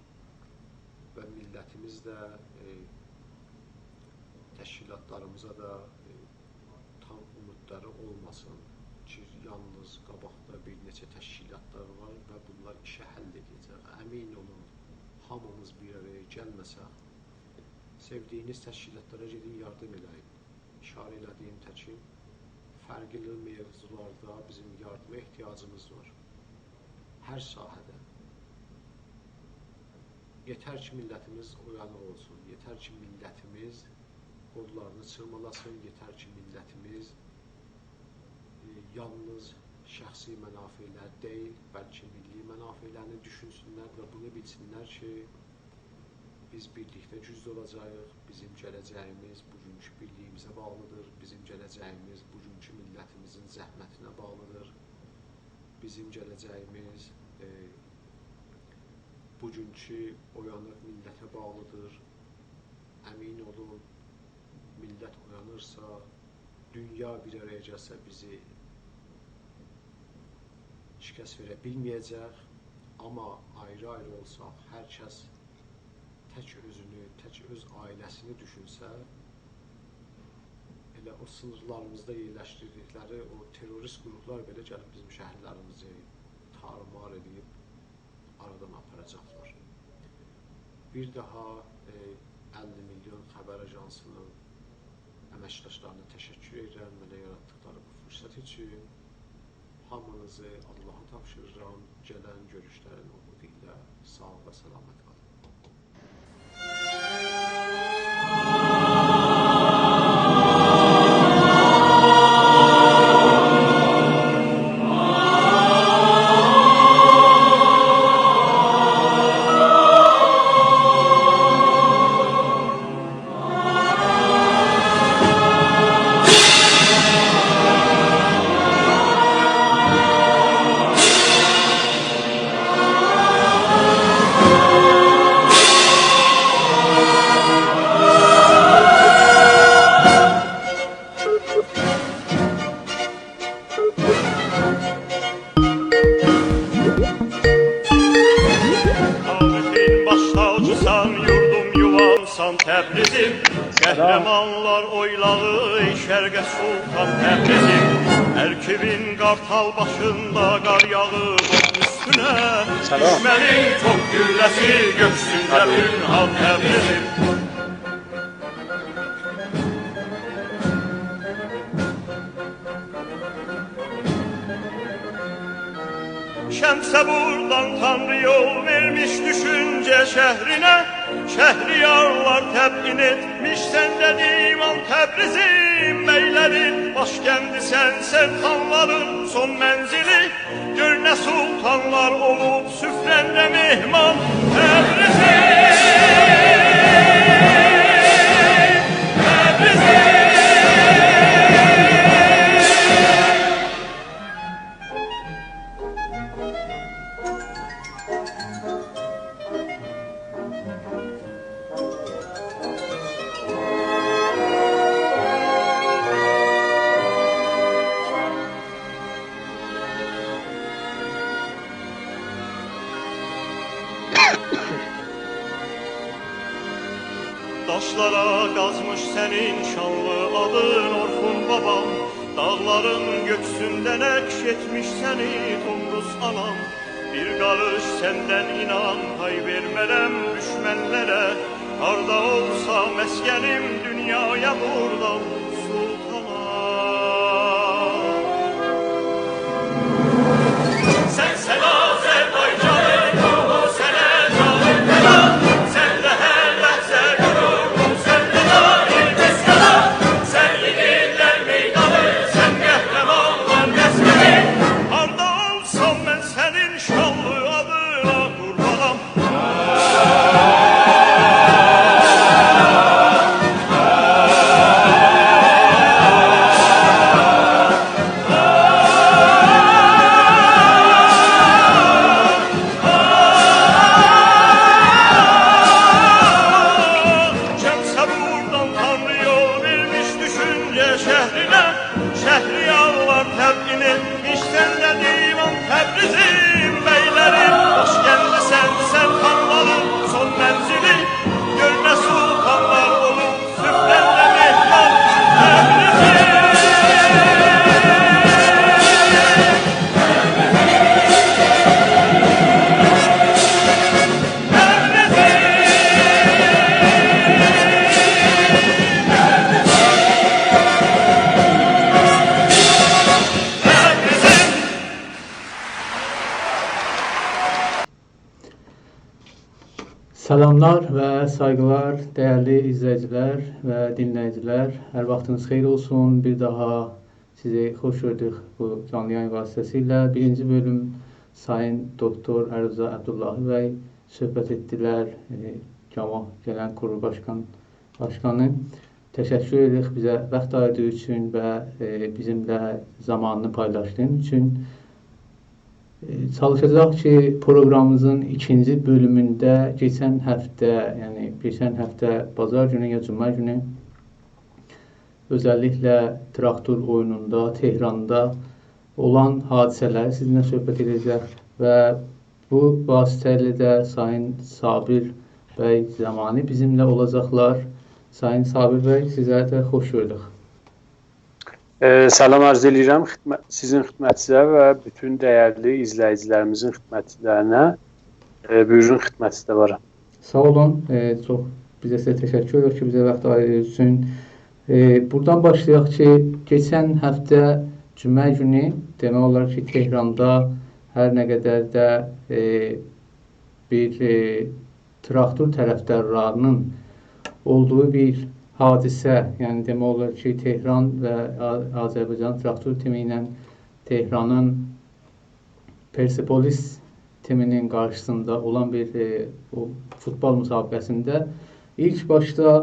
و میللتیمیز ده، ائ، تشکیلاتلاریمیزا دا، ائ، تام اومودلاری اولماسین کی، یالنیز قاباقدا بیر نئچه تشکیلاتلار وار و بونلار ایشی حل ائده‌جک. امین اولون، هامیمیز بیر آرایا گلمه‌سک، سئودیگینیز تشکیلاتلارا گئدین، یاردیم ائله‌یین. اشاره ائله‌دیگیم تکین، فرقلی موضوعلاردا بیزیم یاردیما احتیاجیمیز وار. هر ساحه‌ده. یئتر کی، میللتیمیز اویانیق اولسون، یئتر کی، میللتیمیز قوللارینی چیرمالاسین، یئتر کی، میللتیمیز، ائ، یالنیز شخصی منافعلر دئییل، بلکه میللی منافعلرینی دوشونسونلر و بونو بیلسینلر کی، بیز بیرلیکده گوجلو اولاجاغیق. بیزیم گله‌جه‌ییمیز بوگونکو بیرلیگیمیزه باغلیدیر. بیزیم گله‌جه‌ییمیز بوگونکو میللتیمیزین زحمتینه باغلیدیر. بیزیم گله‌جه‌ییمیز، ائ، بوگونکو اویانیق میللته باغلیدیر. امین اولون، میللت اویانیرسا، دونیا بیر آرایا گلسه بیزی شکست وئره بیلمه‌یه‌جک. آمما آیری-آیری اولساق، هر کس تک اؤزونو، تک اؤز عائله‌سینی دوشونسه، ائله او سینیرلاریمیزدا یئرلشدیردیکلری او تروریست گروپلار بئله گلیب بیزیم شهرلریمیزی تارومار ائدیب آرادان آپاراجاقلار. بیر داها، ائ، اللی میلیون خبر آژانسینین امکداشلارینا تشکر ائدیرم منه یاراتدیقلاری بو فرصت اوچون. هامینیزی آللاها تاپشیریرام. گلن گؤروشلرین اومودو ایله ساغ و سلامت قالین. تاریخین باش تاجیسان، یوردوم یووامسان تبریزیم. قهرمانلار اویلاغی، شرقه سلطان تبریزیم. ارکیوین قارتال باشیندا، قار یاغیب اوت اوستونه. سلام. دوشمنین چوخ گولله‌سی، گؤکسونده پنهان تبریزیم. شمسه بوردان تانری یول وئرمیش دوشونجه شهرینه. شهریارلار تبیین ائتمیش سنده دیوان، تبریزیم بیلری. باشکندیسن، سرخانلارین سون منزلی. گؤر نه سلطانلار اولوب سفره‌نده مهمان. تبریزیم، تبریزیم. داشلارا قازمیش سنین شانلی آدین، اورخون بابام. داغلارین گؤکسونده نقش ائتمیش سنی، تومروز آنام. بیر قاریش سندن اینام پای وئرمه‌رم دوشمنلره. هاردا اولسا مسکنیم، دونیایا بوردان سلطانام. سنسن آذربایجانیم، او سنه جانیم فدا. سنده هر لحظه غرور، سنده ده سلاملار و سایغیلار، دیرلی ایزله‌ییجیلر و دینله‌ییجیلر. هر واختینیز خئییر اولسون. بیر داها سیزی خوش گؤردوک بو جانلی یایین واسطه‌سیله. بیرینجی بؤلوم سایین دوکتور علیرضا عبداللهی بی صحبت ائتدیلر. ائ، گاما گلن قورول باشقان-، باشقانی. تشکر ائدیریک بیزه واخت آییردیغی اوچون و، ائ، بیزیمله زامانینی پایلاشدیغین اوچون. ائ، چالیشاجاق کی، پروقرامیمیزین ایکینجی بؤلومونده کئچن هفته، یعنی کئچن هفته بازار گونو یا جمعه گونو اؤزللیکله تراکتور اویونوندا، تهراندا اولان حادثه‌لری سیزینله صحبت ائده‌جک و بو واسطه ایله ده سایین صابر بی زمانی بیزیمله اولاجاقلار. سایین صابر بی، سیزه ده خوش گؤردوک. ائ، سلام عرض ائله‌ییرم خدمت، سیزین خدمتینیزه و بوتون دیرلی ایزله‌ییجیلریمیزین خدمتلرینه. ائ، بویورون، خدمتینیزده وارام. ساغ اولون، ائ، چوخ بیزه سیزه تشکر ائدیریک کی، بیزه واخت آییردیغینیز اوچون. ائ، بورادان باشلایاق کی، کئچن هفته جمعه گونو، دئمک اولار کی، تهراندا هر نه قدر ده، ائ، بیر، ائ، تراکتور طرفدارلاری‌نین اولدوغو بیر حادثه، یعنی دئمک اولار کی، تهران و آ-، آذربایجان تراکتور تیمی ایله تهرانین پرسپولیس تیمی‌نین قارشیسیندا اولان بیر، ائ، او فوتبال مسابقه‌سینده ایلک باشدا،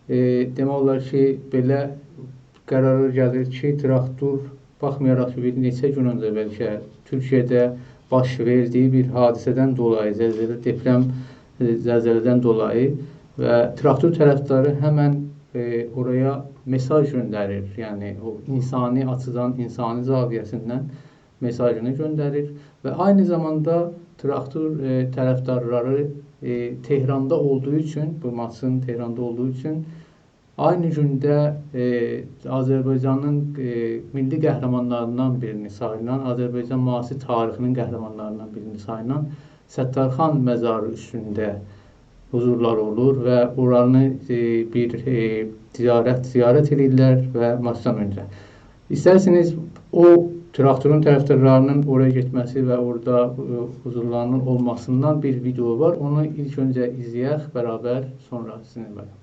ائ، دئمک اولار کی، بئله قرارا گلیر کی، تراکتور، باخمایاراق کی، بیر نئچه گون اؤنجه بلکه تورکیه‌ده باش وئردیگی بیر حادثه‌دن دولایی، زلزله، دپرم، ائ، زلزله‌دن دولایی و تراکتور طرفداری همن، ائ، اورایا مئساژ گؤندریر. یعنی، او اینسانی آچیدان، اینسانی زاویه‌سیندن مئساژینی گؤندریر و عینی زاماندا تراکتور، ائ، طرفدارلاری، ائ، تهراندا اولدوغو اوچون، بو ماچین تهراندا اولدوغو اوچون عینی گونده، ائ، آذربایجانین، ائ، میللی قهرمانلاریندان بیرینی ساییلان، آذربایجان معاصر تاریخی‌نین قهرمانلاریندان بیرینی ساییلان ستارخان مزاری اوستونده حضورلاری اولور و اورانی، ائ، بیر، ائ، زیارت، زیارت ائله‌ییرلر و ماچدان اؤنجه. ایسترسینیز، او تراکتورون طرفدارلاری‌نین اورایا گئتمه‌سی و اورادا، ائ، حضورلاری‌نین اولماسیندان بیر ویدئو وار. اونو ایلک اؤنجه ایزله‌یک برابر، سونرا سیزینله برابر.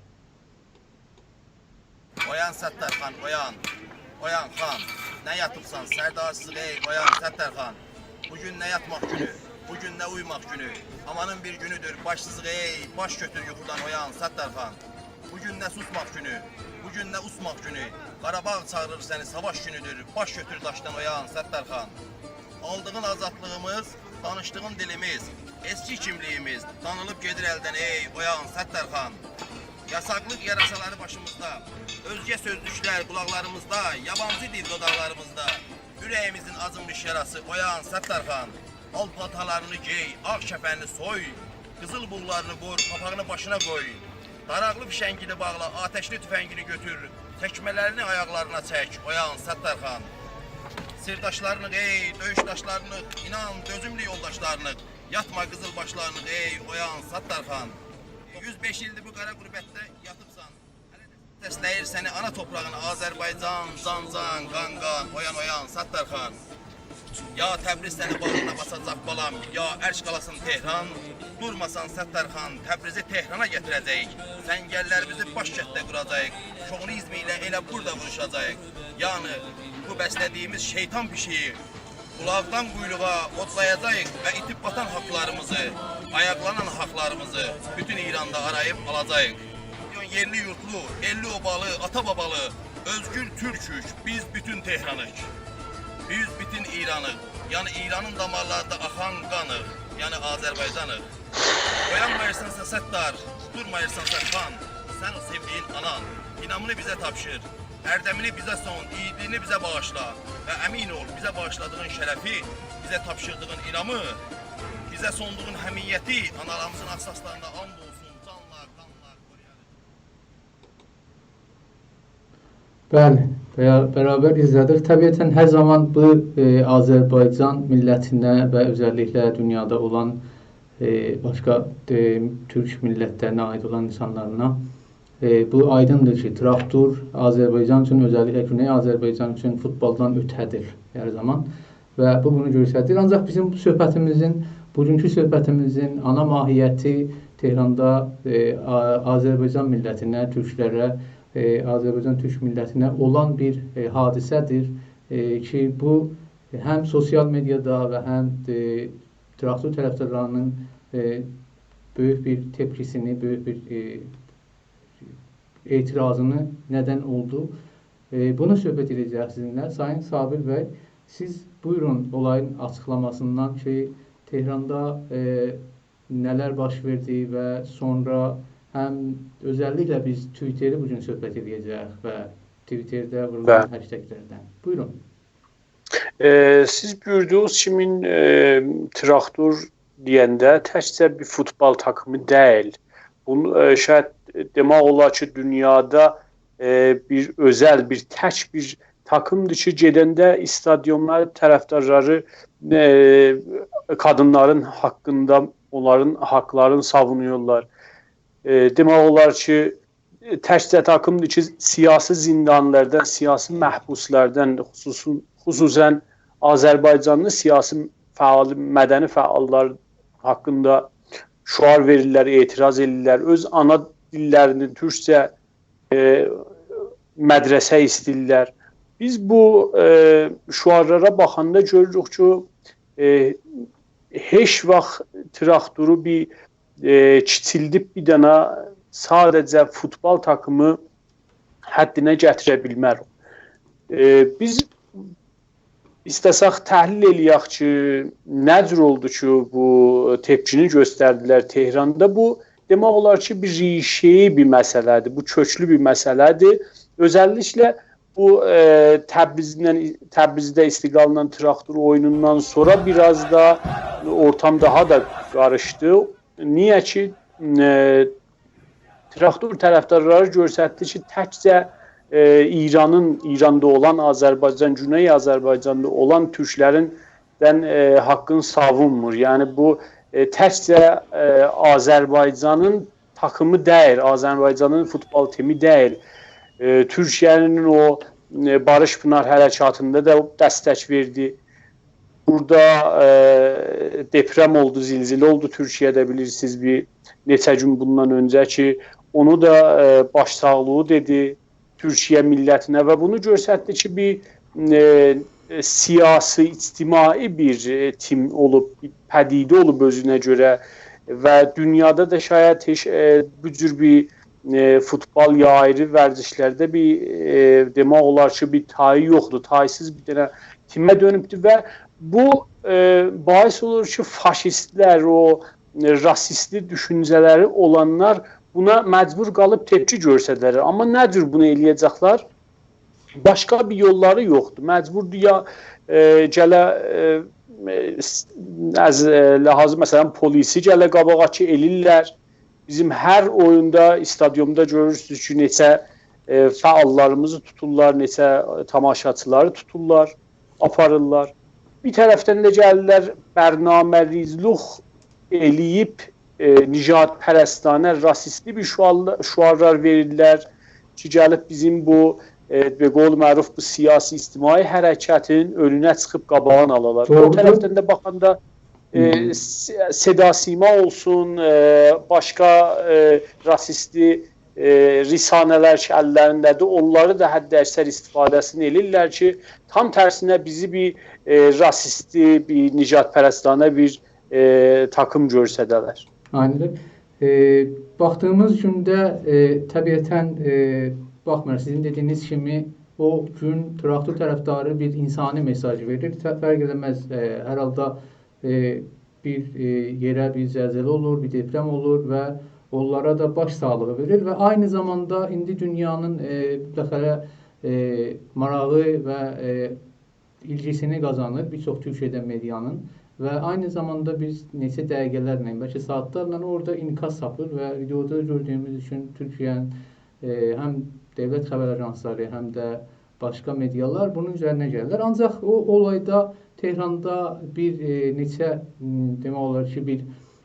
اویان ستارخان، اویان. اویان خان. نه یاتیبسان، سردارسیز، ای اویان ستارخان. بو گون نه یاتماق گونو، بو گون نه اویوماق گونو. آمانین بیر گونودور، باشسیز، ای، باش گؤتور یوخودان، اویان ستارخان. بو گون نه سوسماق گونو، بو گون نه اوسماق گونو. قاراباغ چاغیریر سنی، ساواش گونودور، باش گؤتور داشدان، اویان ستارخان. آلدیغین آزادلیغیمیز، دانیشدیغین دیلیمیز، اسکی کیملیگیمیز دانیلیب گئدیر الدن، ای اویان ستارخان. یاساقلیق یاراسالاری باشیمیزدا، اؤزگه سؤزلوکلر قولاقلاریمیزدا، یابانجی دیل دوداقلاریمیزدا. اوره‌ییمیزین آجینمیش یاراسی، اویان ستارخان. آل پالتارلارینی گئی، آغ کفنینی سوی، قیزیل بوغلارینی وور، پاپاغینی باشینا قوی. داراقلی فیشنگینی باغلا، آتشلی توفنگینی گؤتور، تکمه‌لرینی آیاقلارینا چک، اویان ستارخان. سیرداشلارینی، ای دؤیوشداشلارینی، اینان، دؤزوملو یولداشلارینی، یاتما قیزیل باشلارینی، ای اویان ستارخان. یوز بئش ایلدیر بو قارا غربتده یاتیبسان. سسله‌ییر سنی آنا توپراغین آذربایجان، جان جان، قان قان، اویان اویان ستارخان. یا تبریز سنی باغرینا باساجاق بالام، یا ارک قالاسین تهران. دورماسان ستارخان، تبریزی تهرانا گتیره‌جه‌ییک. سنگرلریمیزی باش کتده قوراجاغیق. شووینیزم ایله ائله بورادا ووروشاجاغیق. یعنی، بو بسله‌دیگیمیز شیطان پیشیگی قولاقدان قویروغا اودلایاجاغیق و ایتیب باتان حاقلاریمیزی، آیاقلانان حاقلاریمیزی بوتون ایراندا آراییب آلاجاغیق. یئرلی یوردلو، ائللی اوبالی، آتا بابالی، اؤزگور تورکوک، بیز بوتون تهرانیق. بیز بوتون ایرانیق. یعنی ایرانین دامارلاریندا آخان قانیق. یعنی آذربایجانیق. اویانماییرسانسا ستار، دورماییرسانسا خان، سن او سئودیگین آنان اینامینی بیزه تاپشیر. اردمینی بیزه سون، ایگیدلیگینی بیزه باغیشلا و امین اول، بیزه باغیشلادیغین شرفی، بیزه تاپشیردیغین اینامی، بیزه سوندوغون حمیتی، آنالاریمیزین آغ ساچلارینا آند اولسون، جانلا، قانلا قورویاریق. بلی، برا-، برابر ایزله‌دیک. طبیعتاً هر زامان بو، ائ، آذربایجان میللتینه و اؤزللیکله دونیادا اولان، ائ، باشقا، ائ، تورک میللتلرینه عایید اولان اینسانلارینا، ائ، بو آیدیندیر کی، تراکتور آذربایجان اوچون، اؤزللیکله گونئی آذربایجان اوچون فوتبالدان اؤته‌دیر هر زامان. و بو بونو گؤستریر. آنجاق بیزیم بو صحبتیمیزین بوگونکو صحبتیمیزین آنا ماهیتی تهراندا، ائ، آ-، آذربایجان میللتینه، تورکلره، ائ، آذربایجان تورک میللتینه اولان بیر، ائ، حادثه‌دیر، ائ، کی، بو هم سوسیال مئدیادا و هم، ائ، تراکتور طرفدارلاری‌نین، ائ، بؤیوک بیر تپکی‌سینی، بؤیوک بیر، ائ، اعتراضینی ندن اولدو. ائ، بونو صحبت ائده‌جه‌ییک سیزینله. سایین صابر بی، سیز بویورون اولایین آچیقلاماسیندان کی، تهراندا، ائ، نه‌لر باش وئردی و سونرا هم اؤزللیکله بیز توییتری بوگون صحبت ائده‌جه‌ییک و توییترده وورولان بلی. هشتگ‌لردن. بویورون. ائ، سیز بویوردوغونوز کیمین، ائ، تراکتور دئینده تکجه بیر فوتبال تاکیمی دئییل. بونو، ائ، شاید دئمک اولار کی، دونیادا، ائ، بیر اؤزل، بیر تک بیر تاکیمدیر کی، گئدنده استادیونلار طرفدارلاری، ائ، قادینلارین حاقیندا، اونلارین حاقلارینی ساوونورلار. ائ، دئمک اولار کی، تکجه تاکیمدیر کی، سیاسی زندانی‌لردن، سیاسی محبوس‌لردن، خصوصو-، خصوصاً آذربایجانلی سیاسی فعال، مدنی فعاللار حاقیندا شعار وئریرلر، اعتراض ائدیرلر. اؤز آنا دیللرینی، تورکجه، ائ، مدرسه ایسته‌ییرلر. بیز بو، ائ، شعارلارا باخاندا گؤروروک کی، ائ، هئچ واخت تراکتورو بیر، ائ، کیچیلدیب بیر دنه ساده‌جه فوتبال تاکیمی حدینه گتیره بیلمه‌ریک. ائ، بیز ایسته‌سک تحلیل ائله‌یک کی، نه جور اولدو کی، بو تپکینی گؤستردیلر تهراندا. بو، دئمک اولار کی، بیر ریشه‌ای بیر مسئله‌دیر، بو کؤکلو بیر مسئله‌دیر. اؤزللیکله بو، ائ، تبریزدن، تبریزده استقلال‌لا تراکتور اویونوندان سونرا بیر آز دا اورتام داها دا قاریشدی. نییه کی، ائ، تراکتور طرفدارلاری گؤستردی کی، تکجه، ائ، ایرانین، ایراندا اولان، آذربایجان، گونئی آذربایجاندا اولان تورکلریندن، ائ، حاقینی ساوونمور. یعنی بو، ائ، تکجه، ائ، آذربایجانین تاکیمی دئییل، آذربایجانین فوتبال تیمی دئییل. ائ، تورکیه‌نین او، ائ، باریش پینار حرکاتیندا دا دستک وئردی. بورادا، ائ، دپرم اولدو، زلزله اولدو تورکیه‌ده، بیلیرسینیز، بیر نئچه گون بوندان اؤنجه کی، اونو دا، ائ، باش‌ساغلیغی دئدی تورکیه میللتینه و بونو گؤستردی کی، بیر، ائ، سیاسی، اجتماعی بیر، ائ، تیم اولوب، بیر پدیده اولوب اؤزونه گؤره و دونیادا دا شاید هئچ، ائ، بو جور بیر، ائ، فوتبال یا آیری ورزشلرده بیر، ائ، دئمک اولار کی، بیر تایی یوخدور. تایسیز بیر دنه تیمه دؤنوبدور و بو، ائ، باعث اولور کی، فاشیستلر، او، ائ، راسیستی دوشونجه‌لری اولانلار بونا مجبور قالیب تپکی گؤستررلر. آمما نه جور بونو ائله‌یه‌جکلر؟ باشقا بیر یوللاری یوخدور. مجبوردور یا، ائ، گله، ائ، ائ، س-، از، ائ، لحاظ، مثلا، پلیسی گله قاباغا کی، ائله‌ییرلر. بیزیم هر اویوندا، استادیوندا گؤرورسونوز کی، نئچه، ائ، فعاللاریمیزی توتورلار، نئچه تاماشاچیلاری توتورلار، آپاریرلار. بیر طرفدن ده گلیرلر، برنامه‌ریزلیک ائله‌ییب، ائ، نژادپرستانه، راسیستی بیر شعارلا-، شعارلار وئریرلر کی، گلیب بیزیم بو، ائ، به قول معروف بو سیاسی اجتماعی حرکتین اؤنونه چیخیب قاباغینی آلالار. او دوغرودور. طرفدن ده باخاندا، ائ، هی هی. س-، صدا سیما اولسون، ائ، باشقا، ائ، راسیستی، ائ، رسانه‌لر کی، اللرینده‌دیر، اونلاری دا حداکثر استفاده‌سینی ائله‌ییرلر کی، تام ترسینه بیزی بیر، ائ، راسیستی، بیر نژادپرستانه بیر ائ، تاکیم گؤرسده‌لر. آینیدیر. ائ، باخدیغیمیز گونده، ائ، طبیعتاً، ائ، باخمایاراق سیزین دئدیگینیز کیمی، او گون تراکتور طرفداری بیر انسانی مئساژ وئریر. ت-، فرق ائله‌مز، ائ، هر حالدا، ائ، بیر، ائ، یئره بیر زلزله اولور، بیر دپرم اولور و اونلارا دا باش ساغلیغی وئریر و عینی زاماندا ایندی دونیانین، ائ، بالاخره، ائ، ماراغی و، ائ، ایلگیسینی قازانیر بیر چوخ تورکیه‌ده مئدیانین و عینی زاماندا بیز نئچه دقیقه‌لرله، بلکه ساعاتلارلا اورادا انعکاس تاپیر و ویدئودا گؤردویوموز اوچون تورکیه‌نین، ائ، هم دؤولت خبر آژانسلاری، هم ده باشقا مئدیالار بونون اوزرینه گلیرلر. آنجاق او اولایدا تهراندا بیر، ائ، نئچه، م، دئمک اولار کی، بیر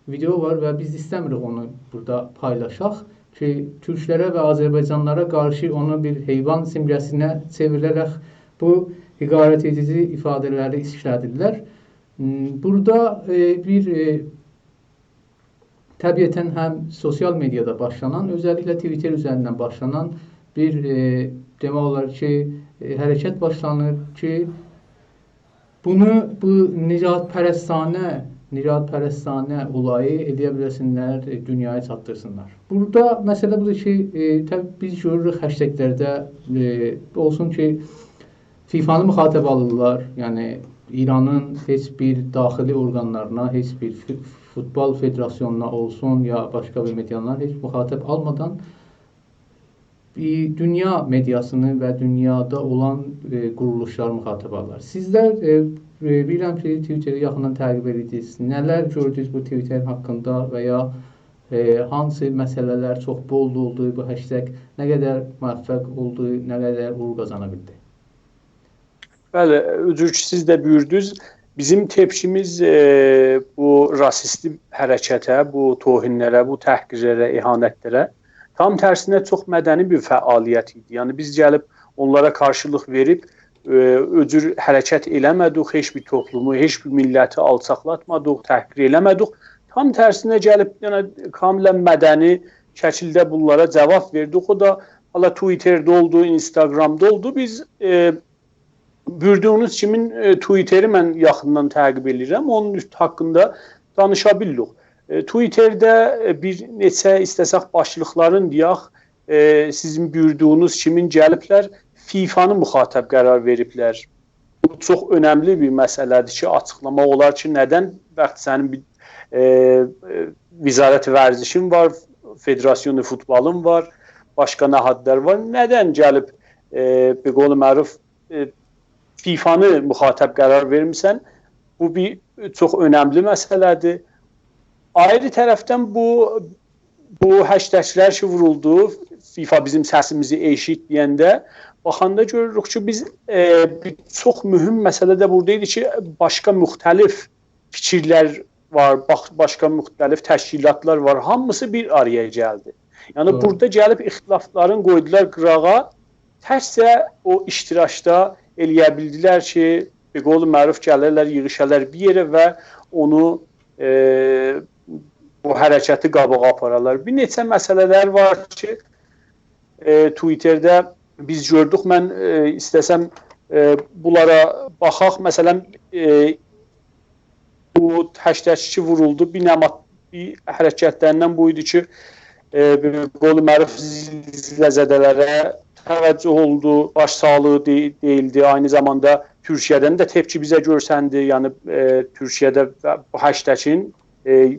ویدئو وار و بیز ایسته‌میریک اونو بورادا پایلاشاق کی، تورکلره و آذربایجانلیلارا قارشی اونو بیر حیوان سیمگه‌سینه چئویره‌رک بو حقارت ائدیجی ایفاده‌لری ایشله‌دیرلر. م، بورادا، ائ، بیر، ائ، طبیعتاً هم سوسیال مئدیادا باشلانان، اؤزللیکله توییتر اوزریندن باشلانان بیر، ائ، دئمک اولار کی، ائ، حرکت باشلانیر کی، بونو، بو نژادپرستانه، نژادپرستانه اولایی ائلیه بیله‌سینلر، ائ، دونیایا چاتدیرسینلار. بورادا مسئله بودور کی، ائ، طبیعی بیز گؤروروک هشتگ‌لرده، ائ، اولسون کی، فیفانی مخاطب آلیرلار، یعنی ایرانین هئچ بیر داخلی اورقانلارینا، هئچ بیر فو-، فوتبال فدراسیونونا اولسون یا باشقا بیر مئدیالارا هئچ مخاطب آلمادان، ائ، دونیا مئدیاسینی و دونیادا اولان، ائ، قورولوشلاری مخاطب آلیرلار. سیزلر، ائ، ائ، بیلیرم کی، توییتری یاخیندان تعقیب ائدیردینیز. نه‌لر گؤردونوز بو توییتر حاقیندا و یا، ائ، هانسی مسئله‌لر چوخ بولد اولدو، بو هشتگ نه قدر موفق اولدو، نه قدر اوغور قازانا بیلدی؟ بلی، او جور کی، سیز ده بویوردونوز، بیزیم تپکیمیز، ائ، بو راسیستی حرکته، بو توهین‌لره، بو تحقیرلره، اهانت‌لره تام ترسینه چوخ مدنی بیر فعالیت ایدی. یعنی بیز گلیب اونلارا قارشیلیق وئریب، ائ، او جور حرکت ائله‌مه‌دیک، هئچ بیر توپلومو، هئچ بیر میللتی آلچاقلاتمادیق، تحقیر ائله‌مه‌دیک. تام ترسینه گلیب، یعنی کاملاً مدنی شکیلده بونلارا جواب وئردیک. او دا حالا توییترده اولدو، اینستاگرامدا اولدو. بیز، ائ، بویوردوغونوز کیمین، ائ، توییتری من یاخیندان تعقیب ائدیرم. اونون اوست حاقیندا دانیشا بیلیریک. ائ، توییترده، ائ، بیر نئچه ایسته‌سک باشلیقلارین دئیک، ائ، سیزین بویوردوغونوز کیمین گلیبلر، فیفانی مخاطب قرار وئریبلر. بو چوخ اؤنملی بیر مسئله‌دیر کی، آچیقلاماق اولار کی، ندن وقت سنین بیر، ائ، ائ، وزارت ورزشین وار، فدراسیون فوتبالین وار، باشقا نهادلار وار. ندن گلیب، ائ، به قول معروف، ائ، فیفانی مخاطب قرار وئرمیسن؟ بو بیر چوخ اؤنملی مسئله‌دیر. آیری طرفدن بو، بو هشتگ‌لر کی وورولدو، فیفا بیزیم سسیمیزی ائشیت دئینده، باخاندا گؤروروک کی، بیز، ائ، بیر چوخ مهم مسئله ده بورادا ایدی کی، باشقا مختلف فیکیرلر وار، باخ-، باشقا مختلف تشکیلاتلار وار، هامیسی بیر آرایا گلدی. یعنی دوغرو. بورادا گلیب اختلافلارین قویدولار قیراغا، تکجه او اشتراکدا ائلیه بیلدیلر کی، به قول معروف گلیرلر، ییغیشالار بیر یئره و اونو، ائ، بو حرکتی قاباغا آپارالار. بیر نئچه مسئله‌لر وار کی، ائ، توییترده بیز گؤردوک. من، ائ، ایسته‌سم، ائ، بونلارا باخاق. مثلا، ائ، بو هشتگ کی وورولدو، بیر نماد، بیر حرکتلریندن بو ایدی کی، ائ، به قول معروف زلزله‌زده‌لره توجه اولدو، باش‌ساغلیغی دئ-، دئییلدی. عینی زاماندا تورکیه‌دن ده تپکی بیزه گؤرسندی. یعنی، ائ، تورکیه‌ده بو هشتگین، ائ،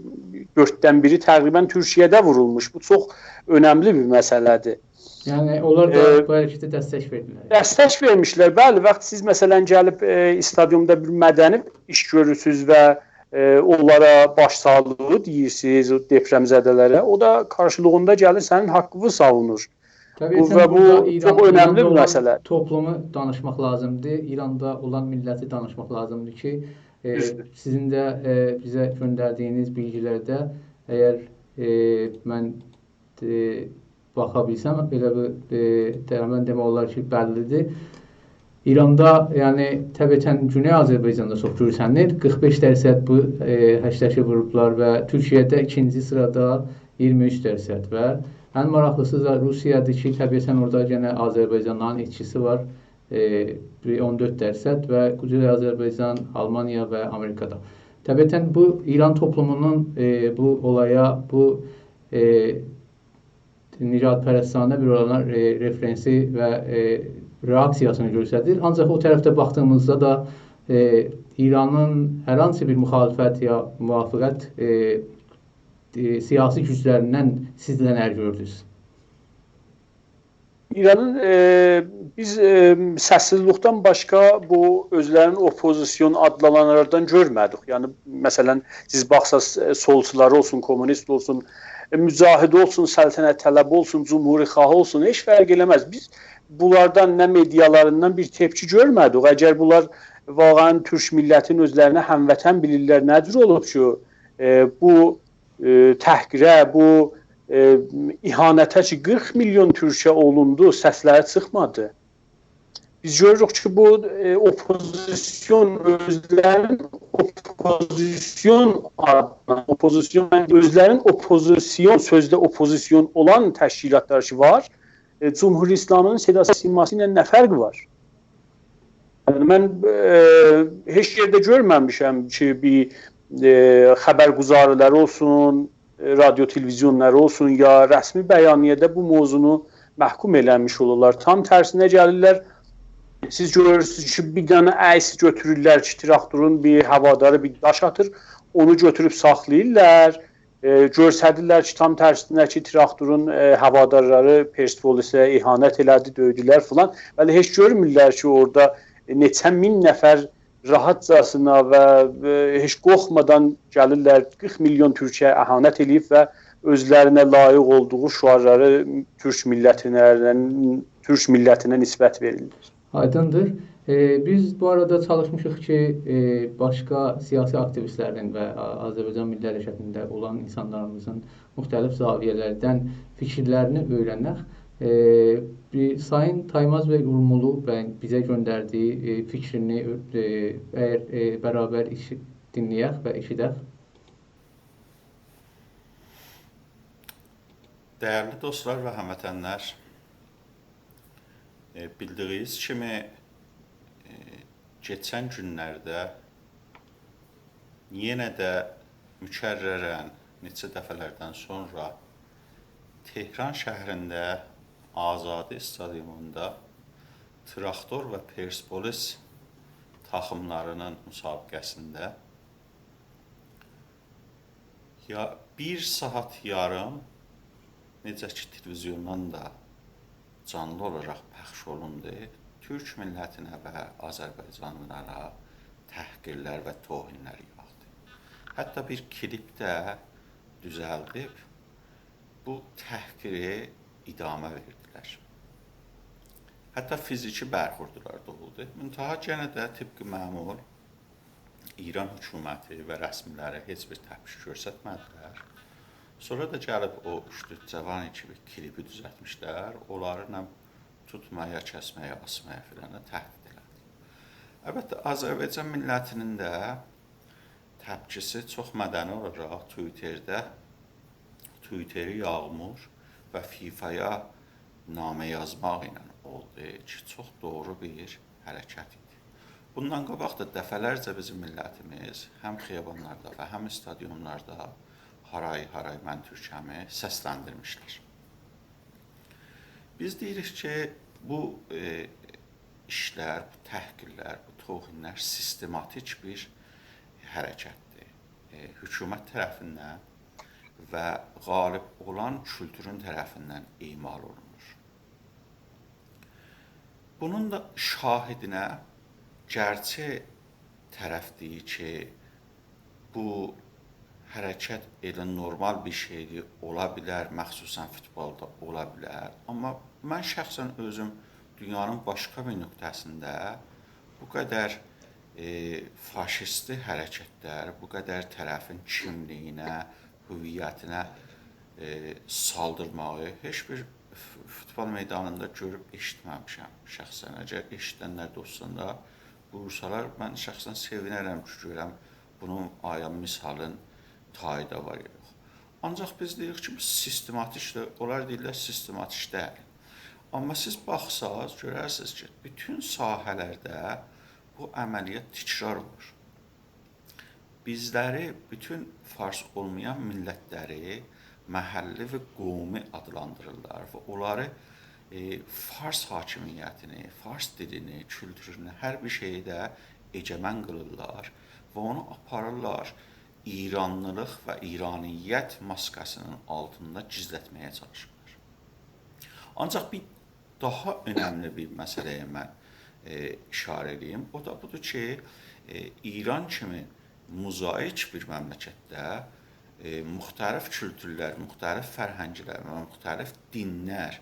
دؤرددن بیری تقریبا تورکیه‌ده وورولموش. بو چوخ اؤنملی بیر مسئله‌دیر. یعنی اونلار دا، ائ، بو حرکته دستک وئردیلر. دستک وئرمیشلر، بلی. وقت سیز، مثلا، گلیب، ائ، استادیومدا بیر مدنی ایش گؤرورسونوز و، ائ، اونلارا باش‌ساغلیغی دئییرسینیز، او دپرم‌زده‌لره، او دا قارشیلیغیندا گلیر، سنین حاققینی ساوونور. طبیعتاً بو و بو بورادا ایران، چوخ اؤنملی ایراندا بیر اولان مسئله. توپلومو دانیشماق لازیمدیر، ایراندا اولان میللتی دانیشماق لازیمدیر کی، ائ، دوزدور. سیزین ده، ائ، بیزه گؤندردیگینیز بیلگی‌لرده، اگر، ائ، من ائ، باخا بیلسم، بئله بیر، ائ، تقریباً دئمک اولار کی، بللی‌دیر. ایراندا، یعنی، طبیعتاً گونئی آذربایجاندا چوخ گؤرسنیر. قیرخ بئش درصد بو، ائ، هشتگی ووروبلار و تورکیه‌ده ایکینجی سیرادا اییرمی اوچ درصد و ان ماراقلیسی دا روسیه‌دیر کی، طبیعتاً اورادا یئنه آذربایجانلیلارین ائتکیسی وار. ائ، بیر اون دؤرد درصد و قوزئی آذربایجان، آلمانیا و آمریکادا. طبیعتاً بو ایران توپلومونون، ائ، بو اولایا، بو، ائ، نژادپرستانه بیر اولانا، ائ، رفرنسی و، ائ، رئاکسیاسینی گؤستریر. آنجاق او طرفده باخدیغیمیزدا دا، ائ، ایرانین هر هانسی بیر مخالفت یا موافقت، ائ، ائ، سیاسی گوجلریندن سیز نه‌لر گؤردونوز؟ ایرانین، ائ، بیز، ائ، سس‌سیزلیکدن باشقا بو اؤزلرینی اوپوزیسیون آدلانانلاردان گؤرمه‌دیک. یعنی، مثلا، سیز باخساز، ائ، سولچولاری اولسون، کومونیست اولسون، ائ، مجاهد اولسون، سلطنت‌طلب اولسون، جمهوری‌خواه اولسون، هئچ فرق ائله‌مز. بیز بونلاردان نه مئدیالاریندان بیر تپکی گؤرمه‌دیک. اگر بونلار واقعاً تورک میللتین اؤزلرینه هموطن بیلیرلر، نه جور اولوب کی، ائ، بو، ائ، تحقیره، بو، ائ، اهانته کی، قیرخ میلیون تورکه اولوندو، سسلری چیخمادی؟ بیز گؤروروک کی، بو، ائ، اوپوزیسیون اؤزلرین اوپوزیسیون آدینا، اوپوزیسیون، اؤزلرین اوپوزیسیون، سؤزده اوپوزیسیون اولان تشکیلاتلار کی وار، ائ، جمهوری اسلامی‌نین صدا سیماسی ایله نه فرقی وار؟ یعنی من، ائ، هئچ یئرده گؤرمه‌میشم کی، بیر، ائ، خبرگزاری‌لر اولسون، ائ، رادیو تلویزیونلاری اولسون، یا رسمی بیانیه‌ده بو موضوعنو محکوم ائله‌میش اولورلار. تام ترسینه گلیرلر. سیز گؤرورسونوز کی، بیر دنه عکس گؤتورورلر کی، تراکتورون بیر هواداری بیر داش آتیر، اونو گؤتوروب ساخلاییرلار. ائ، گؤستریرلر کی، تام ترسینه کی، تراکتورون، ائ، هوادارلاری پرسپولیسه اهانت ائله‌دی، دؤیدولر فلان. ولی هئچ گؤرمورلر کی، اورادا، ائ، نئچه مین نفر راحتجاسینا و، ائ، هئچ قورخمادان گلیرلر، قیرخ میلیون تورکه اهانت ائله‌ییب و اؤزلرینه لایق اولدوغو شعارلاری تورک میللتینه، تورک میللتینه نسبت وئریرلر. آیدیندیر. ائ، بیز بو آرادا چالیشمیشیق کی، ائ، باشقا سیاسی آکتیویستلرین و آ-، آذربایجان میللی حرکتینده اولان اینسانلاریمیزین موختلیف زاویه‌لردن فیکیرلرینی اؤیرنک. ائ، بیر سایین تایماز بی اورمولو بی بیزه گؤندردیگی، ائ، فیکرینی، ائ، اگر، ائ، برابر ایشی-، دینله‌یک و ائشیدک. دیرلی دوستلار و هموطنلر، ائ، بیلدیگینیز کیمی، ائ، کئچن گونلرده یئنه ده مکررن نئچه دفعه‌لردن سونرا تهران شهرینده آزادی استادیوموندا تراکتور و پرسپولیس تاکیملاری‌نین مسابقه‌سینده یا بیر ساعات یاریم، نئجه کی تلویزیوندان دا جانلی اولاراق پخش اولوندو، تورک میللتینه و آذربایجانلیلارا تحقیرلر و توهینلر یاغدی. حتی بیر کلیپ ده دوزلدیب بو تحقیری ادامه وئردیلر. حتی فیزیکی برخوردلار دا اولدو. منتها یئنه ده طبق معمول ایران حکومتی و رسمی‌لری هئچ بیر تپکی گؤسترمه‌دیلر. سونرا دا گلیب او اوچ دؤرد جاوان کی، بیر کلیپی دوزلتمیشلر، اونلاری هم توتمایا، کسمه‌یه، آسمایا فلان تهدید ائله‌دی. البته، آذربایجان میللتینین ده تپکیسی چوخ مدنی اولاراق توییترده، توییتری یاغمور و فیفایا نامه یازماق ایله اولدو کی، چوخ دوغرو بیر حرکت ایدی. بوندان قاباق دا دفعه‌لرجه بیزیم میللتیمیز هم خیابانلاردا و هم استادیوملاردا «هارای هارای من تورکم»ی سسلندیرمیشلر. بیز دئییریک کی، بو، ائ، ایشلر، بو تحقیرلر، بو توهینلر سیستماتیک بیر حرکتدیر. ائ، حکومت طرفیندن و غالب اولان کولتورون طرفیندن اعمال اولونور. بونون دا شاهدینه گرچی طرف دئییر کی، بو حرکت ائله نورمال بیر شئیدیر، اولا بیلر، مخصوصاً فوتبالدا اولا بیلر. آمما من شخصاً اؤزوم دونیانین باشقا بیر نقطه‌سینده بو قدر، ائ، فاشیستی حرکتلر، بو قدر طرفین کیملیگینه، هویتینه، ائ، سالدیرماغی هئچ بیر ف-، فوتبال میدانیندا گؤروب ائشیتمه‌میشم شخصاً. اگر ائشیدنلر ده اولسون دا، بویورسالار، من شخصاً سئوینرم کی، گؤرم بونون آیا مثالین تایی دا وار یا یوخ. آنجاق بیز دئییریک کی، بو سیستماتیکدیر. اونلار دئییرلر، سیستماتیک دئییل. آمما سیز باخساز، گؤررسینیز کی، بوتون ساحه‌لرده بو عملیات تکرار اولور. بیزلری، بوتون فارس اولمایان میللتلری محلی و قومی آدلاندیریرلار و اونلاری، ائ، فارس حاکمیتینی، فارس دیلینی، کولتورونو، هر بیر شئیی ده اگمن قیلیرلار و اونو آپاریرلار ایرانلیلیق و ایرانیت ماسکاسینین آلتیندا گیزلتمه‌یه چالیشیرلار. آنجاق بیر داها اؤنملی بیر مسئله‌یه من، ائ، ایشاره ائله‌ییم. او دا بودور کی، ائ، ایران کیمی موزاییک بیر مملکتده، ائ، مختلف کولتورلر، مختلف فرهنگلر و مختلف دینلر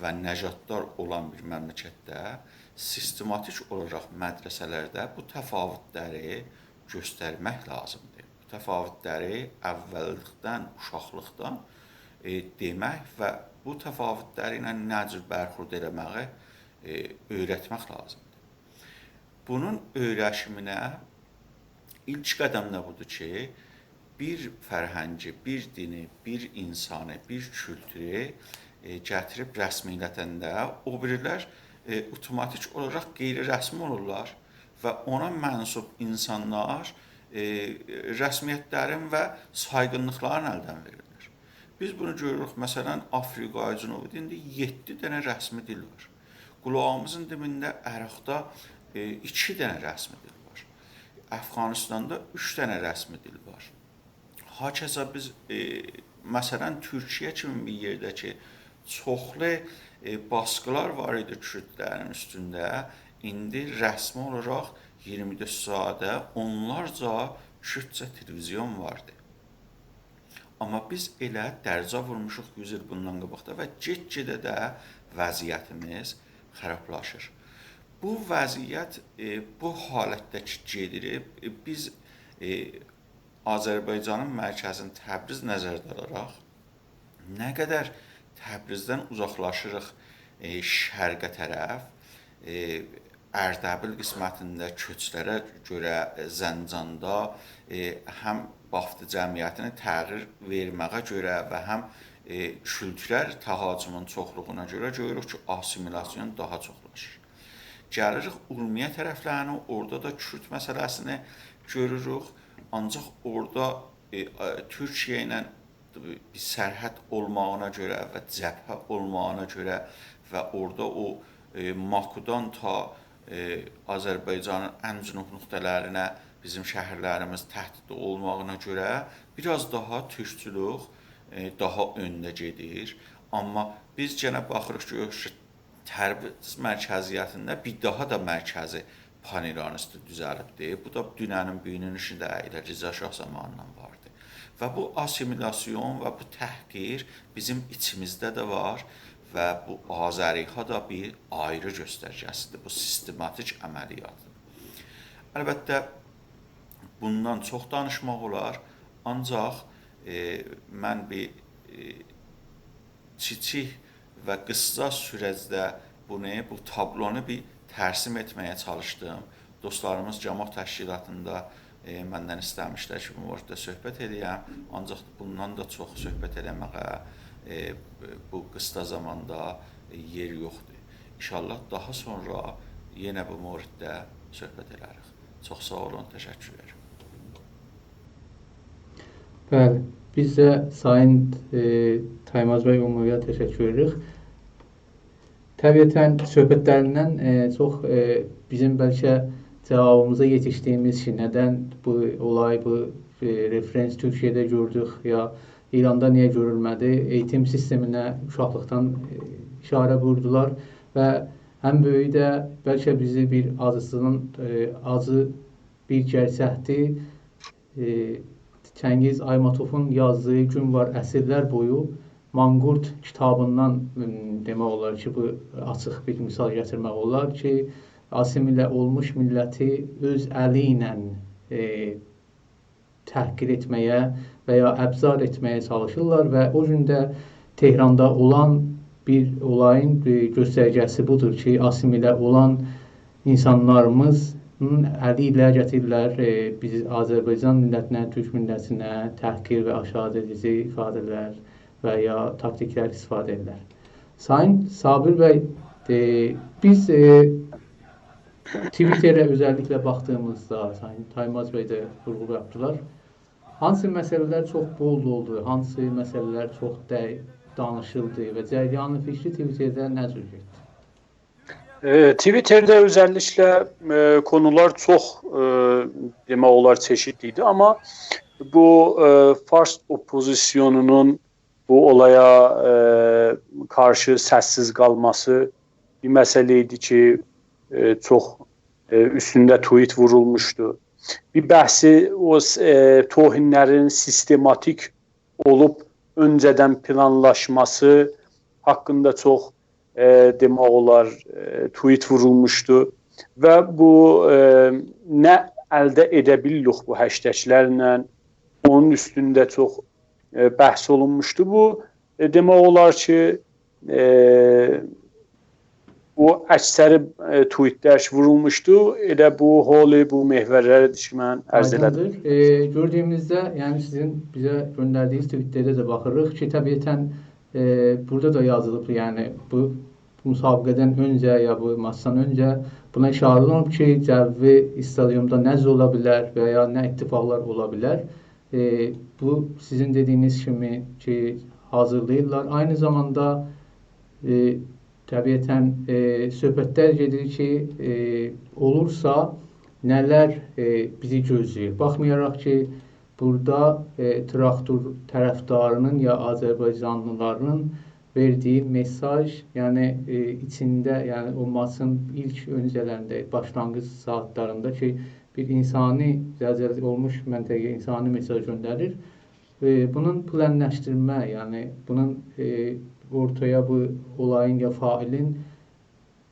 و نژادلار اولان بیر مملکتده سیستماتیک اولاراق مدرسه‌لرده بو تفاوتلری گؤسترمک لازیمدیر. بو تفاوتلری اوّللیکدن، اوشاقلیقدان، ائ، دئمک و بو تفاوتلری ایله نه جور برخورد ائله‌مه‌یی، ائ، اؤیرتمک لازیمدیر. بونون اؤیرشیمینه ایلک قدم ده بودور کی، بیر فرهنگی، بیر دینی، بیر اینسانی، بیر کولتورو، ائ، گتیریب رسمیلتنده او بیریلر، ائ، اوتوماتیک اولاراق غیررسمی اولورلار و اونا منسوب اینسانلار، ائ، رسمیتلرین و سایغینلیقلارین الدن وئریرلر. بیز بونو گؤروروک، مثلا، آفریقای جنوبی‌ده ایندی یئددی دنه رسمی دیل وار. قولاغیمیزین دیبینده عراقدا، ائ، ایکی دنه رسمی دیل وار. افغانستاندا اوچ دنه رسمی دیل وار. هاکذا بیز، ائ، مثلا، تورکیه کیمی بیر یئرده کی، چوخلو، ائ، باسقیلار وار ایدی کوردلرین اوستونده، ایندی رسمی اولاراق ایگیرمی دؤرد ساعاته اونلارجا کوردجه تلویزیون واردی. آمما بیز ائله درجا وورموشوق یوز ایل بوندان قاباقدا و گئت-گئده ده وضعیتیمیز خرابلاشیر. بو وضعیت، ائ، بو حالتده کی گئدیر، ائ، بیز، ائ، آذربایجانین مرکزینی تبریز نظرده آلاراق، نه قدر تبریزدن اوزاقلاشیریق، ائ، شرقه طرف، ائ، اردبیل قسمتینده کؤچلره گؤره، ائ، زنجاندا، ائ، هم بافت جمعیتینی تغییر وئرمه‌یه گؤره و هم، ائ، کولتورل تهاجمون چوخلوغونا گؤره گؤروروک کی، آسیمیلاسیون داها چوخلاشیر. گلیریک اورمیه طرفلرینه، اورادا دا کورد مسئله‌سینی گؤروروک. آنجاق اورادا، ائ، ائ، تورکیه ایله بیر سرحد اولماغینا گؤره و جبهه اولماغینا گؤره و اورادا او، ائ، ماکودان تا، ائ، آذربایجانین ان جنوب نقطه‌لرینه بیزیم شهرلریمیز تهدیدده اولماغینا گؤره بیر آز داها تورکچولوک، ائ، داها اؤنده گئدیر. آمما بیز یئنه باخیریق کی، تبریز مرکزیتینده بیر داها دا مرکزی پان‌ایرانیستی دوزلیبدی. بو دا دوننین بوگونون ایشی دئییل، رضا شاه زامانیندان واردی. و بو آسیمیلاسیون و بو تحقیر بیزیم ایچیمیزده ده وار و بو آذری‌ها دا بیر آیری گؤسترگه‌سیدیر، بو سیستماتیک عملیاتین. البته، بوندان چوخ دانیشماق اولار، آنجاق، ائ، من بیر، ائ، کیچیک و قیسا سورجده بونو، بو تابلونو بیر ترسیم ائتمه‌یه چالیشدیم. دوستلاریمیز گاموح تشکیلاتیندا، ائ، مندن ایسته‌میشلر کی، بو باره‌ده صحبت ائله‌یم. آنجاق بوندان دا چوخ صحبت ائله‌مه‌یه، ائ، بو قیسا زاماندا، ائ، یئر یوخدور. ان‌شاءالله داها سونرا یئنه بو باره‌ده صحبت ائلریک. چوخ ساغ اولون، تشکر ائدیرم. بلی، بیز ده سایین، ائ، تایماز بی عموی‌یه تشکر ائدیریک. طبیعتاً صحبت‌لریندن، ائ، چوخ، ائ، بیزیم بلکه جاوابیمیزا یئتیشدیگیمیز کی، ندن بو اولای، بو، ائ، رفرنس تورکیه‌ده گؤردوک، یا ایراندا نییه گؤرولمه‌دی؟ ائییتیم سیستمینه اوشاقلیقدان، ائ، ایشاره بویوردولار و ان بؤیویو ده بلکه بیزی بیر آجیسینین، ائ، آجی بیر گئرچکدیر. ائ، چنگیز آیماتوفون یازدیغی «گون وار عصرلر بویو» مانقورت کیتابیندان، م، دئمک اولار کی، بو آچیق بیر مثال گتیرمک اولار کی، آسیمیله اولموش میللتی اؤز الی ایله، ائ، تحقیر ائتمه‌یه و یا ابزار ائتمه‌یه چالیشیرلار و او گون ده تهراندا اولان بیر اولایین، ائ، گؤسترگه‌سی بودور کی، آسیمیله اولان اینسانلاریمیزین الی ایله گتیریرلر، ائ، بیز آذربایجان میللتینه، تورک میللتینه تحقیر و آشاغی ائدیجی ایفاده‌لر و یا تاکتیکلر ایستیفاده ائدیرلر. سایین صابر بی، ائ، بیز، ائ، توییتره اؤزللیکله باخدیغیمیزدا، سایین تایماز بی ده وورغو یاپدیلار. هانسی مسئله‌لر چوخ بولد اولدو، هانسی مسئله‌لر چوخ دی-، دانیشیلدی و جریان فکری توییترده نه جور گئتدی؟ ائ، توییترده اؤزللیکله، ائ، قونولار چوخ، ائ، دئمک اولار، چئشیدلی ایدی، آمما بو، ائ، فارس اوپوزیسیونونون بو اولایا، ائ، قارشی سس‌سیز قالماسی بیر مسئله ایدی کی، ائ، چوخ، ائ، اوستونده توییت وورولموشدو. بیر بحثی او س-، ائ، توهین‌لرین سیستماتیک اولوب اؤنجه‌دن پلانلاشماسی حاقیندا چوخ، ائ، دئمک اولار، ائ، توییت وورولموشدو و بو، ائ، نه الده ائده بیلیریک بو هشتگ‌لرله، اونون اوستونده چوخ، ائ، بحث اولونموشدو. بو، ائ، دئمک اولار کی، ائ، بو اکثری، ائ، توییت‌لر کی وورولموشدو، ائله بو هول، بو محورلردیر کی، من عرض ائله‌دیم. آیدیندیر. ائ، گؤردویوموزده، یعنی سیزین بیزه گؤندردیگینیز توییت‌لره ده باخیریق کی، طبیعتاً، ائ، بورادا دا یازیلیب، یعنی بو مسابقه‌دن اؤنجه یا بو ماچدان اؤنجه بونا ایشاره اولونوب کی، جوی استادیومدا نه جور اولا بیلر و یا نه اتفاقلار اولا بیلر. ائ، بو سیزین دئدیگینیز کیمی کی، حاضیرلاییرلار. عینی زاماندا، ائ، طبیعتاً، ائ، صحبت‌لر گئدیر کی، ائ، اولورسا نه‌لر، ائ، بیزی گؤزله‌ییر. باخمایاراق کی، بورادا، ائ، تراکتور طرفداری‌نین یا آذربایجانلی‌لارین وئردیگی مئساژ، یعنی، ائ، ایچینده، یعنی او ماچین ایلک اؤنجه‌لرینده، باشلانغیج ساعاتلاریندا کی، بیر اینسانی، زلزله اولموش منطقه‌یه اینسانی مئساژ گؤندریر. ائ، بونون پلانلاشدیرما، یعنی بونون، ائ، اورتایا بو اولایین یا فاعلین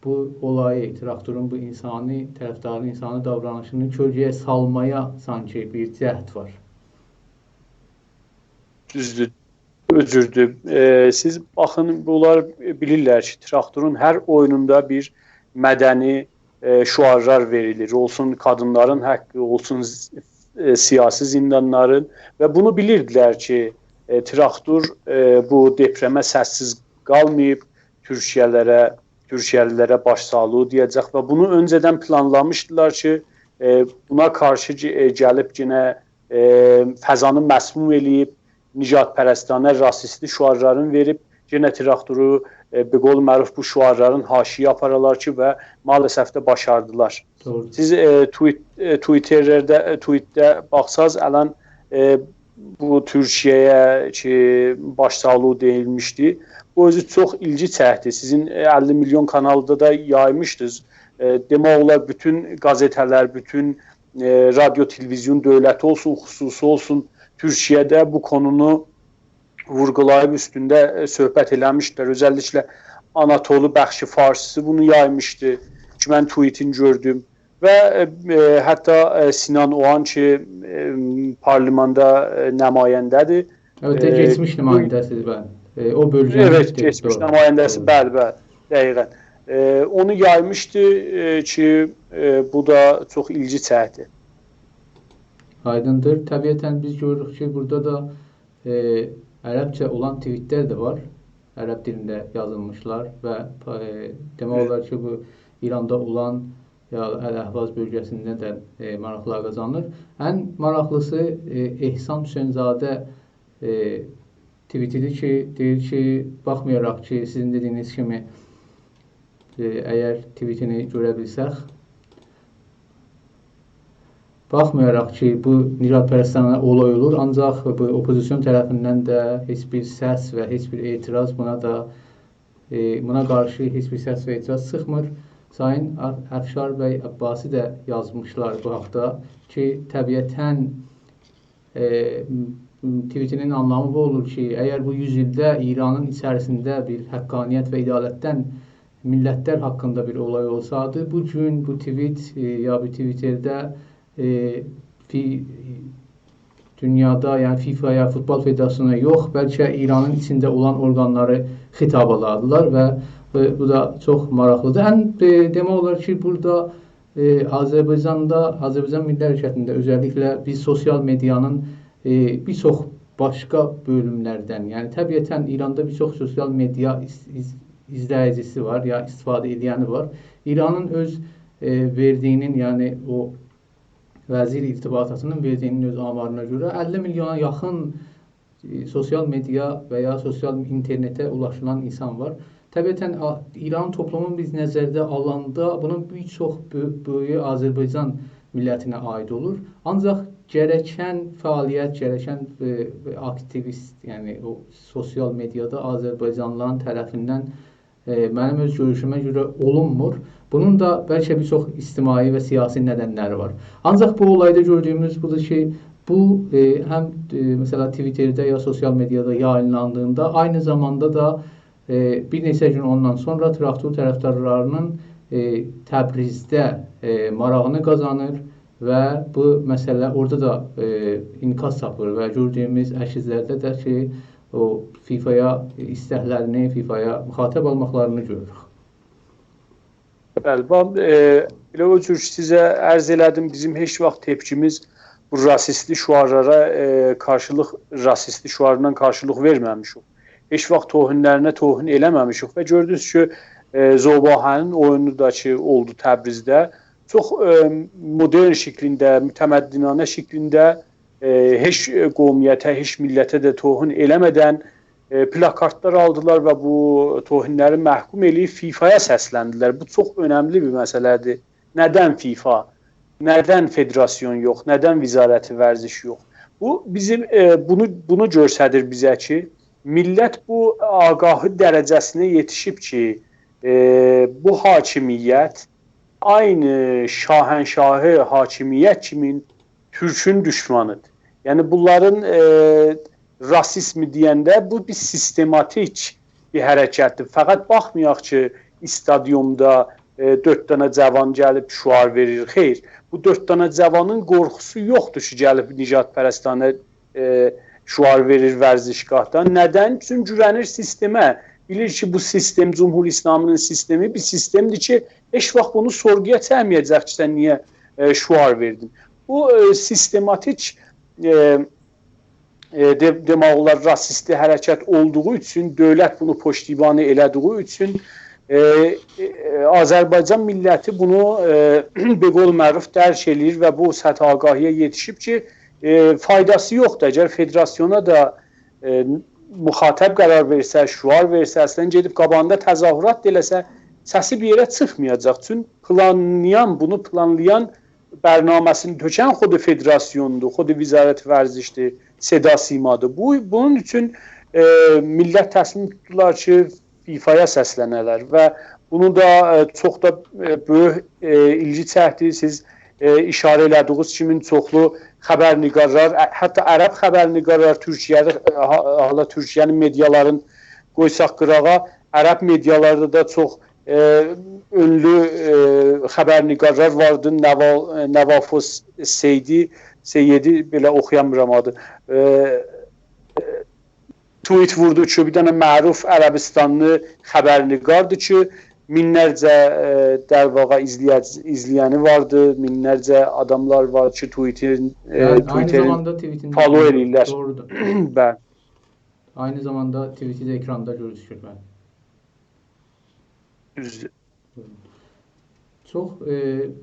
بو اولایی، تراکتورون بو اینسانی، طرفدارین اینسانی داورانیشینی کؤلگه‌یه سالمایا سانکی بیر جهد وار. دوزدور. او جوردور. ائ، سیز باخین، بونلار بیلیرلر کی، تراکتورون هر اویونوندا بیر مدنی، ائ، شعارلار وئریلیر. اولسون قادینلارین حاققی، اولسون ز-، ائ، سیاسی زیندانلارین. و بونو بیلیردیلر کی، ائ، تراکتور، ائ، بو دئپرمه سس‌سیز قالماییب، تورکیه‌لی‌لره، تورکیه‌لی‌لره باش‌ساغلیغی دئیه‌جک و بونو اؤنجه‌دن پلانلامیشدیلار کی، ائ، بونا قارشی کی، ائ، گلیب یئنه، ائ، فضانی مسموم ائله‌ییب، نژادپرستانه، راسیستی شعارلارین وئریب، یئنه تراکتورو، ائ، به قول معروف بو شعارلارین حاشیه‌یه آپارالار کی، و مع‌الاسف ده باشاردیلار. دوغرودور. سیز، ائ، توییت-، ائ، توییترلرده، ائ، توییتده باخساز، الان، ائ، بو تورکیه‌یه کی، باش‌ساغلیغی دئییلمیشدی. بو اؤزو چوخ ایلگی چکدی. سیزین، ائ، اللی میلیون کانالدا دا یایمیشدینیز. ائ، دئمک اولار، بوتون قازئته‌لر، بوتون، ائ، رادیو، تلویزیون، دؤولتی اولسون، خصوصی اولسون، تورکیه‌ده بو قونونو وورغولاییب اوستونده، ائ، صحبت ائله‌میشدیلر. اؤزللیکله آناتولی بخش فارسی‌سی بونو یایمیشدی کی، من توییتین گؤردوم. و، ائ، ائ، حتی، ائ، سینان اوغان کی، ائ، پارلماندا، ائ، نماینده‌دیر. البته، ائ، کئچمیش بو نماینده‌سی‌دیر، بلی. ائ، او بؤلگه‌نین، ائوت، کئچمیش نماینده‌سی، بلی، بلی، دقیقاً. ائ، اونو یایمیشدی، ائ، کی، ائ، بو دا چوخ ایلگی چکدی. آیدیندیر. طبیعتاً بیز گؤروروک کی، بورادا دا، ائ، عربجه اولان توییت‌لر ده وار. عرب دیلینده یازیلمیشلار و، ائ، دئمک اولار کی، بو ایراندا اولان یا الاحواز بؤلگه‌سینده ده، ائ، ماراقلار قازانیر. ان ماراقلیسی، ائ، احسان حسین‌زاده، ائ، توییتی‌دیر کی، دئییر کی، باخمایاراق کی، سیزین دئدیگینیز کیمی، ائ، اگر توییتینی گؤره بیلسک، باخمایاراق کی، بو نژادپرستانه اولای اولور، آنجاق بو اوپوزیسیون طرفیندن ده هئچ بیر سس و هئچ بیر اعتراض بونا دا، ائ، بونا قارشی هئچ بیر سس و اعتراض چیخمیر. سایین اف-، افشار بی عباسی ده یازمیشلار بو حاقدا کی، طبیعتاً، ائ، م-، م-، توییتینین آنلامی بو اولور کی، اگر بو یوز ایلده ایرانین ایچریسینده بیر حقانیت و عدالتدن میللت‌لر حاقیندا بیر اولای اولسایدی، بو گون بو توییت، ائ، یا بو توییترده، ائ، فی-، دونیادا، یعنی فیفایا، فوتبال فدراسیونونا یوخ، بلکه ایرانین ایچینده اولان اورقانلاری خطاب آلاردیلار و بو، بو دا چوخ ماراقلی‌دیر. ان، ائ، دئمک اولار کی، بورادا، ائ، آذربایجاندا، آذربایجان میللی حرکتینده اؤزللیکله بیز سوسیال مئدیانین، ائ، بیر چوخ باشقا بؤلوملردن، یعنی طبیعتاً ایراندا بیر چوخ سوسیال مئدیا ایز-، ایز-، ایزله‌ییجی‌سی وار، یا استفاده ائدنی وار. ایرانین اؤز، ائ، وئردیگینین، یعنی او وزیر ارتباطاتی‌نین وئردیگینین اؤز آمارینا گؤره اللی میلیونا یاخین، ائ، سوسیال مئدیا و یا سوسیال اینترنته اولاشیلان اینسان وار. طبیعتاً، آ-، ایران توپلومون بیز نظرده آلاندا بونون بیر چوخ بؤ-، بؤیویو آذربایجان میللتینه عایید اولور. آنجاق گرکن فعالیت، گرکن، ائ، آکتیویست، یعنی او سوسیال مئدیادا آذربایجانلیلارین طرفیندن ائ، منیم اؤز گؤروشومه گؤره اولونمور. بونون دا بلکه بیر چوخ اجتماعی و سیاسی ندن‌لری وار. آنجاق بو اولایدا گؤردویوموز بودور کی، بو، ائ، هم، ائ، مثلا، توییترده یا سوسیال مئدیادا یایینلاندیغیندا، عینی زاماندا دا، ائ، بیر نئچه گون اوندان سونرا تراکتور طرفدارلاری‌نین، ائ، تبریزده، ائ، ماراغینی قازانیر و بو مسئله اورادا دا، ائ، انعکاس تاپیر و گؤردویوموز عکس‌لرده ده کی، او فیفایا ایستک‌لرینی، فیفایا مخاطب آلماقلارینی گؤروروک. بلی، باخ، ائ، ائله او جور کی، سیزه عرض ائله‌دیم، بیزیم هئچ واخت تپکیمیز بو راسیستی شعارلارا، ائ، قارشیلیق، راسیستی شعاریندان قارشیلیق وئرمه‌میشیک. هئچ واخت توهینلرینه توهین ائله‌مه‌میشیک و گؤردونوز کی، ائ، ذوب‌آهنین اویونو دا کی اولدو تبریزده، چوخ، ائ، مدرن شکلینده، متمدنانه شکلینده، ائ، هئچ قومیته، هئچ میللته ده توهین ائله‌مه‌دن، ائ، پلاکارتلار آلدیلار و بو توهینلری محکوم ائله‌ییب فیفایا سسلندیلر. بو چوخ اؤنملی بیر مسئله‌دیر. ندن فیفا؟ ندن فدراسیون یوخ؟ ندن وزارت ورزش یوخ؟ بو بیزیم، ائ، بونو، بونو گؤستریر بیزه کی، میللت بو آگاهی درجه‌سینه یئتیشیب کی، ائ، بو حاکمیت عینی شاهنشاهی حاکمیت کیمین تورکون دوشمانیدیر. یعنی بونلارین، ائ، راسیزمی دئینده بو بیر سیستماتیک بیر حرکتدیر. فقط باخمایاق کی، استادیومدا، ائ، دؤرد دنه جوان گلیب شعار وئریر. خیر، بو دؤرد دنه جوانین قورخوسو یوخدور کی، گلیب نژادپرستانه، ائ، شعار وئریر ورزشگاهدا. ندن؟ چون گوونیر سیستمه. بیلیر کی، بو سیستم، جمهوری اسلامی‌نین سیستمی بیر سیستمدیر کی، هئچ واخت بونو سورغویا چکمه‌یه‌جک کی، سن نییه، ائ، شعار وئردین. بو، ائ، سیستماتیک، ائ، ائ، دئ-، دئمک اولار، راسیستی حرکت اولدوغو اوچون، دؤولت بونو پشتیبانی ائله‌دیگی اوچون، ائ، ائ، آذربایجان میللتی بونو، ائ، به قول معروف درک ائله‌ییر و بو سطح آگاهی‌یه یئتیشیب کی، ائ، فایداسی یوخدور. اگر فدراسیونا دا، ائ، مخاطب قرار وئرسه، شعار وئرسه، اصلاً گئدیب قاباغیندا تظاهرات دا ائله‌سه، سسی بیر یئره چیخمایاجاق. چون پلانلایان، بونو پلانلایان، برنامه‌سینی تؤکن خود فدراسیوندور، خود وزارت ورزشدیر، صدا سیمادیر. بو، بونون اوچون، ائ، میللت تصمیم توتدولار کی، فیفایا سسلنه‌لر و بونو دا، ائ، چوخ دا، ائ، بؤیوک، ائ، ایلگی چکدی. سیز، ائ، اشاره ائله‌دیگینیز کیمی چوخلو خبرنگارلار، ا-، حتی عرب خبرنگارلار تورکیه‌ده، ائ، حا-، حالا تورکیه‌نین مئدیالارین قویساق قیراغا، عرب مئدیالاردا دا چوخ، ائ، اونلو، ائ، خبرنگارلار واردی. نوا-، ائ، نواف س-، سیدی، سیدی، بئله اوخویامیرام آدی. ائ، توییت ووردو کی، بیر دنه معروف عربستانلی خبرنگاردیر کی، مینلرجه، ائ، در واقع ایزله‌یه-، ایزله‌ینی واردی، مینلرجه آداملار وار کی، توییتین، ائ، یعنی، عینی توییترین زاماندا توییتین فالو ائله‌ییرلر. دوغرودور. بلی. عینی زاماندا توییتی ده اکراندا گؤروزور، بلی. دوزدور. چوخ، ائ،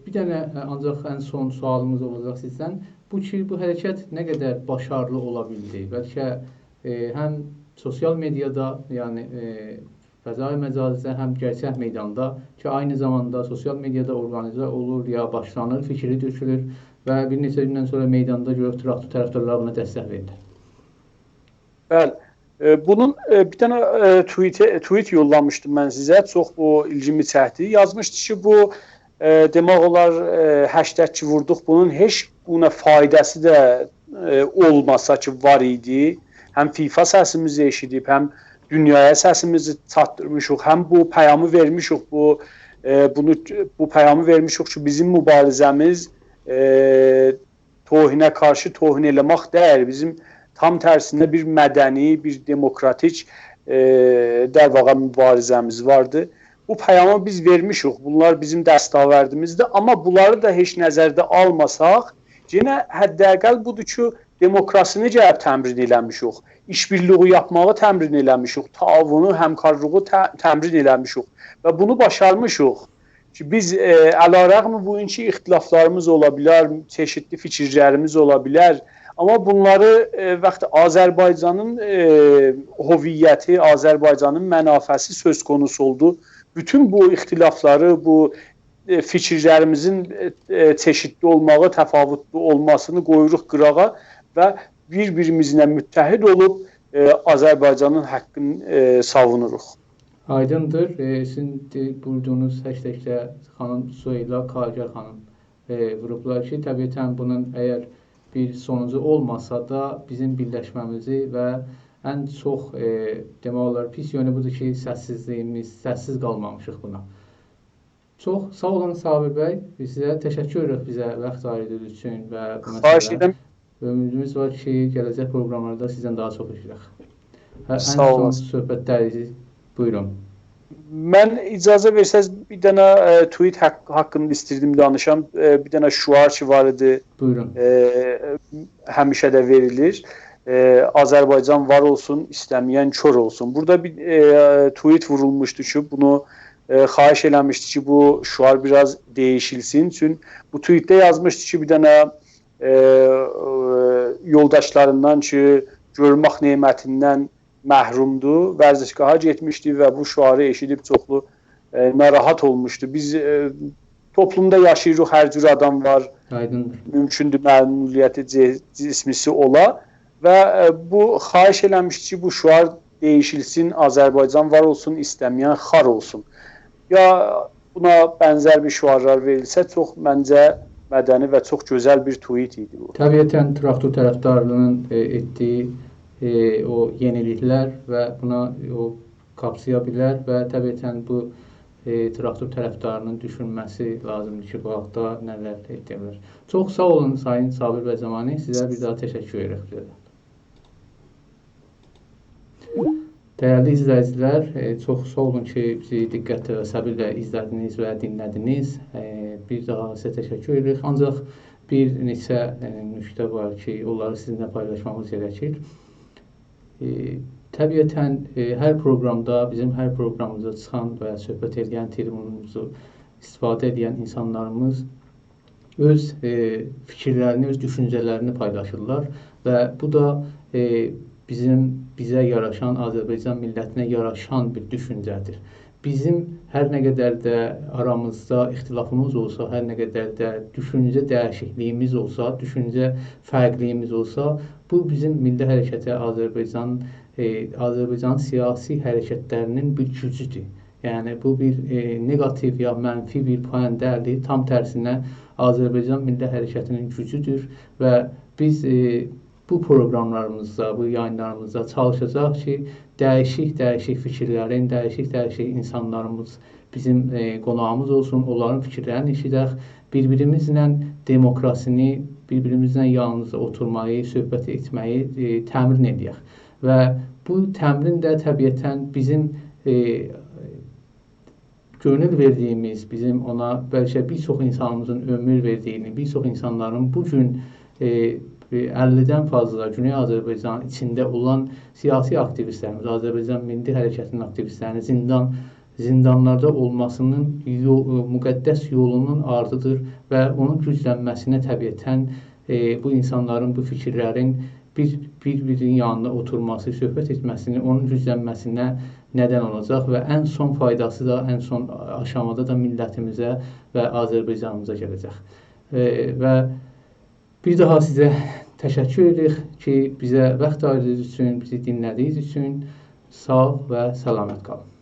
بیر دنه، ائ، آنجاق ان سون سؤالیمیز اولاجاق سیزدن. بو کی، بو حرکت نه قدر باشاریلی اولا بیلدی؟ بلکه، ائ، هم سوسیال مئدیادا، یعنی، ائ، فضای مجازی‌ده، هم گئرچک میداندا کی، عینی زاماندا سوسیال مئدیادا اورقانیزه اولور یا باشلانیر، فیکری تؤکولور و بیر نئچه گوندن سونرا میداندا گؤروروک تراکتور طرفدارلاری بونا دستک وئریرلر. بلی. ائ، بونون، ائ، بیر دنه، ائ، توییت، توییت یوللامیشدیم من سیزه. چوخ بو ایلگیمی چکدی. یازمیشدی کی، بو، ائ، دئمک اولار، ائ، هشتگ کی ووردوق، بونون هئچ گونه فایداسی دا، ائ، اولماسا کی، وار ایدی. هم فیفا سسیمیزی ائشیدیب، هم دونیایا سسیمیزی چاتدیرمیشیق، هم بو پیامی وئرمیشیک، بو، ائ، بونو، بو پیامی وئرمیشیک کی، بیزیم موباریزه‌میز، ائ، توهینه قارشی توهین ائله‌مک دئییل. بیزیم تام ترسینه بیر مدنی، بیر دموکراتیک، ائ، در واقع موباریزه‌میز واردی. بو پیامی بیز وئرمیشیک. بونلار بیزیم دستاوردیمیزدیر. آمما بونلاری دا هئچ نظرده آلماساق، یئنه حداقل بودور کی، دموکراسینی گلیب تمرین ائله‌میشیک. ایش‌بیرلیگی یاپماغی تمرین ائله‌میشیک. تعاونو، همکارلیغی ت-، تمرین ائله‌میشیک. و بونو باشارمیشیق. کی، بیز، ائ، علی‌رغم بو گونکو اختلافلاریمیز اولا بیلر، چئشیتلی فیکیرلریمیز اولا بیلر، آمما بونلاری، ائ، وقت آذربایجانین، ائ، هویتی، آذربایجانین منافعسی سؤز قونوسو اولدو، بوتون بو اختلافلاری، بو، ائ، فیکیرلریمیزین، ائ، ائ، چئشیتلی اولماغی، تفاوتلو اولماسینی قویوروق قیراغا و بیر-بیریمیزله متحد اولوب، ائ، آذربایجانین حاققینی، ائ، ساوونوروق. آیدیندیر. ائ، سیزین ده بویوردوغونوز هشتگده خانیم سهیلا کارگر خانیم، ائ، ووروبلار کی، طبیعتاً بونون اگر بیر سونوجو اولماسا دا بیزیم بیرلشمه‌میزی و ان چوخ، ائ، دئمک اولار، پیس یؤنو بودور کی، سس‌سیزلیگیمیز، سس‌سیز قالمامیشیق بونا. چوخ ساغ اولون، صابر بی. بیز سیزه تشکر ائدیریک بیزه واخت آییردیغینیز اوچون و بو خواهش مسئله‌ده ائدیرم. امیدیمیز وار کی، گله‌جک پروقراملاردا سیزدن داها چوخ ائشیدک. هه، ان ساغ سون اولون. صحبتلرینیزی بویورون. من، اجازه وئرسز، بیر دنه، ائ، توییت حاق-، حاقیندا ایستیردیم دانیشام. ائ، بیر دنه شعار کی وار ایدی، بویورون. ائ، همیشه ده وئریلیر. ائ، «آذربایجان وار اولسون، ایسته‌مه‌ین کور اولسون.» بورادا بیر، ائ، توییت وورولموشدو کی، بونو، ائ، خواهش ائله‌میشدی کی، بو شعار بیر آز دییشیلسین. چون بو توییتده یازمیشدی کی، بیر دنه، ائ، ائ، یولداشلاریندان کی، گؤرمک نعمتیندن محرومدور، ورزشگاها گئتمیشدی و بو شعاری ائشیدیب چوخلو، ائ، ناراحت اولموشدو. بیز، ائ، توپلومدا یاشاییریق، هر جور آدام وار. آیدیندیر. مومکوندور معلولیتی جه-، جسمیسی اولا. و، ائ، بو خواهش ائله‌میشدی کی، بو شعار دییشیلسین، «آذربایجان وار اولسون، ایسته‌مه‌ین خار اولسون.» یا بونا بنزر بیر شعارلار وئریلسه، چوخ منجه مدنی و چوخ گؤزل بیر توییت ایدی بو. طبیعتاً تراکتور طرفدارلیغینین، ائ، ائتدیگی، ائ، او یئنیلیکلر و بونا او قاپسایا بیلر و طبیعتاً بو، ائ، تراکتور طرفداری‌نین دوشونمه‌سی لازیمدیر کی، بو حاقدا نه‌لر ائتدیه بیلر. چوخ ساغ اولون، سایین صابر بی زمانی، سیزه بیر داها تشکر ائدیریک بیزدن. دیرلی ایزله‌ییجیلر، ائ، چوخ ساغ اولون کی، بیزی دقتله و صبرله ایزله‌دینیز و دینله‌دینیز. ائ، بیر داها سیزه تشکر ائدیریک. آنجاق بیر نئچه، ائ، نکته وار کی، اونلاری سیزینله پایلاشمامیز گرکیر. ائ، طبیعتاً، ائ، هر پروگرامدا، بیزیم هر پروگرامیمیزدا چیخان و صحبت ائله‌ین، تریبونوموزو استفاده ائله‌ین اینسانلاریمیز اؤز، ائ، فیکیرلرینی، اؤز دوشونجه‌لرینی پایلاشیرلار و بو دا، ائ، بیزیم، بیزه یاراشان، آذربایجان میللتینه یاراشان بیر دوشونجه‌دیر. بیزیم هر نه قدر ده آرامیزدا اختلافیمیز اولسا، هر نه قدر ده دوشونجه دییشیکلیگیمیز اولسا، دوشونجه فرقلیگیمیز اولسا، بو بیزیم میللی حرکته، آذربایجان، ائ، آذربایجانین سیاسی حرکتلری‌نین بیر گوجودور. یعنی، بو بیر، ائ، نگاتیو یا منفی بیر پوان دئییل، تام ترسینه آذربایجان میللی حرکتی‌نین گوجودور و بیز، ائ، بو پروگراملاریمیزدا، بو یایینلاریمیزدا چالیشاجاق کی، دییشیک، دییشیک فیکیرلرین، دییشیک، دییشیک اینسانلاریمیز بیزیم، ائ، قوناغیمیز اولسون، اونلارین فیکیرلرینی ائشیدک، بیر-بیریمیزله دموکراسینی، بیر-بیریمیزله یانیندا اوتورماغی، صحبت ائتمه‌یی، ائ، تمرین ائله‌یک. و بو تمرین ده طبیعتاً بیزیم، ائ، کؤنول وئردیگیمیز، بیزیم اونا بلکه بیر چوخ اینسانیمیزین عؤمور وئردیگینی، بیر چوخ اینسانلارین بو گون، ائ، ائ، اللی‌دن فاضلا گونئی آذربایجانین ایچینده اولان سیاسی آکتیویستلریمیز، آذربایجان میللی حرکتی‌نین آکتیویستلری‌نین زیندان، زیندانلاردا اولماسی‌نین یو-، ائ، مقدس یولونون آردیدیر و اونون گوجلنمه‌سینه طبیعتاً، ائ، بو اینسانلارین، بو فیکیرلرین بیر، بیر-بیری‌نین یانیندا اوتورماسی، صحبت ائتمه‌سی‌نین، اونون گوجلنمه‌سینه ندن اولاجاق و ان سون فایداسی دا، ان سون آشامادا دا میللتیمیزه و آذربایجانیمیزا گله‌جک. ائ، و بیر داها سیزه تشکر ائدیریک کی، بیزه واخت آییردیغینیز اوچون، بیزی دینله‌دیگینیز اوچون ساغ و سلامت قالین.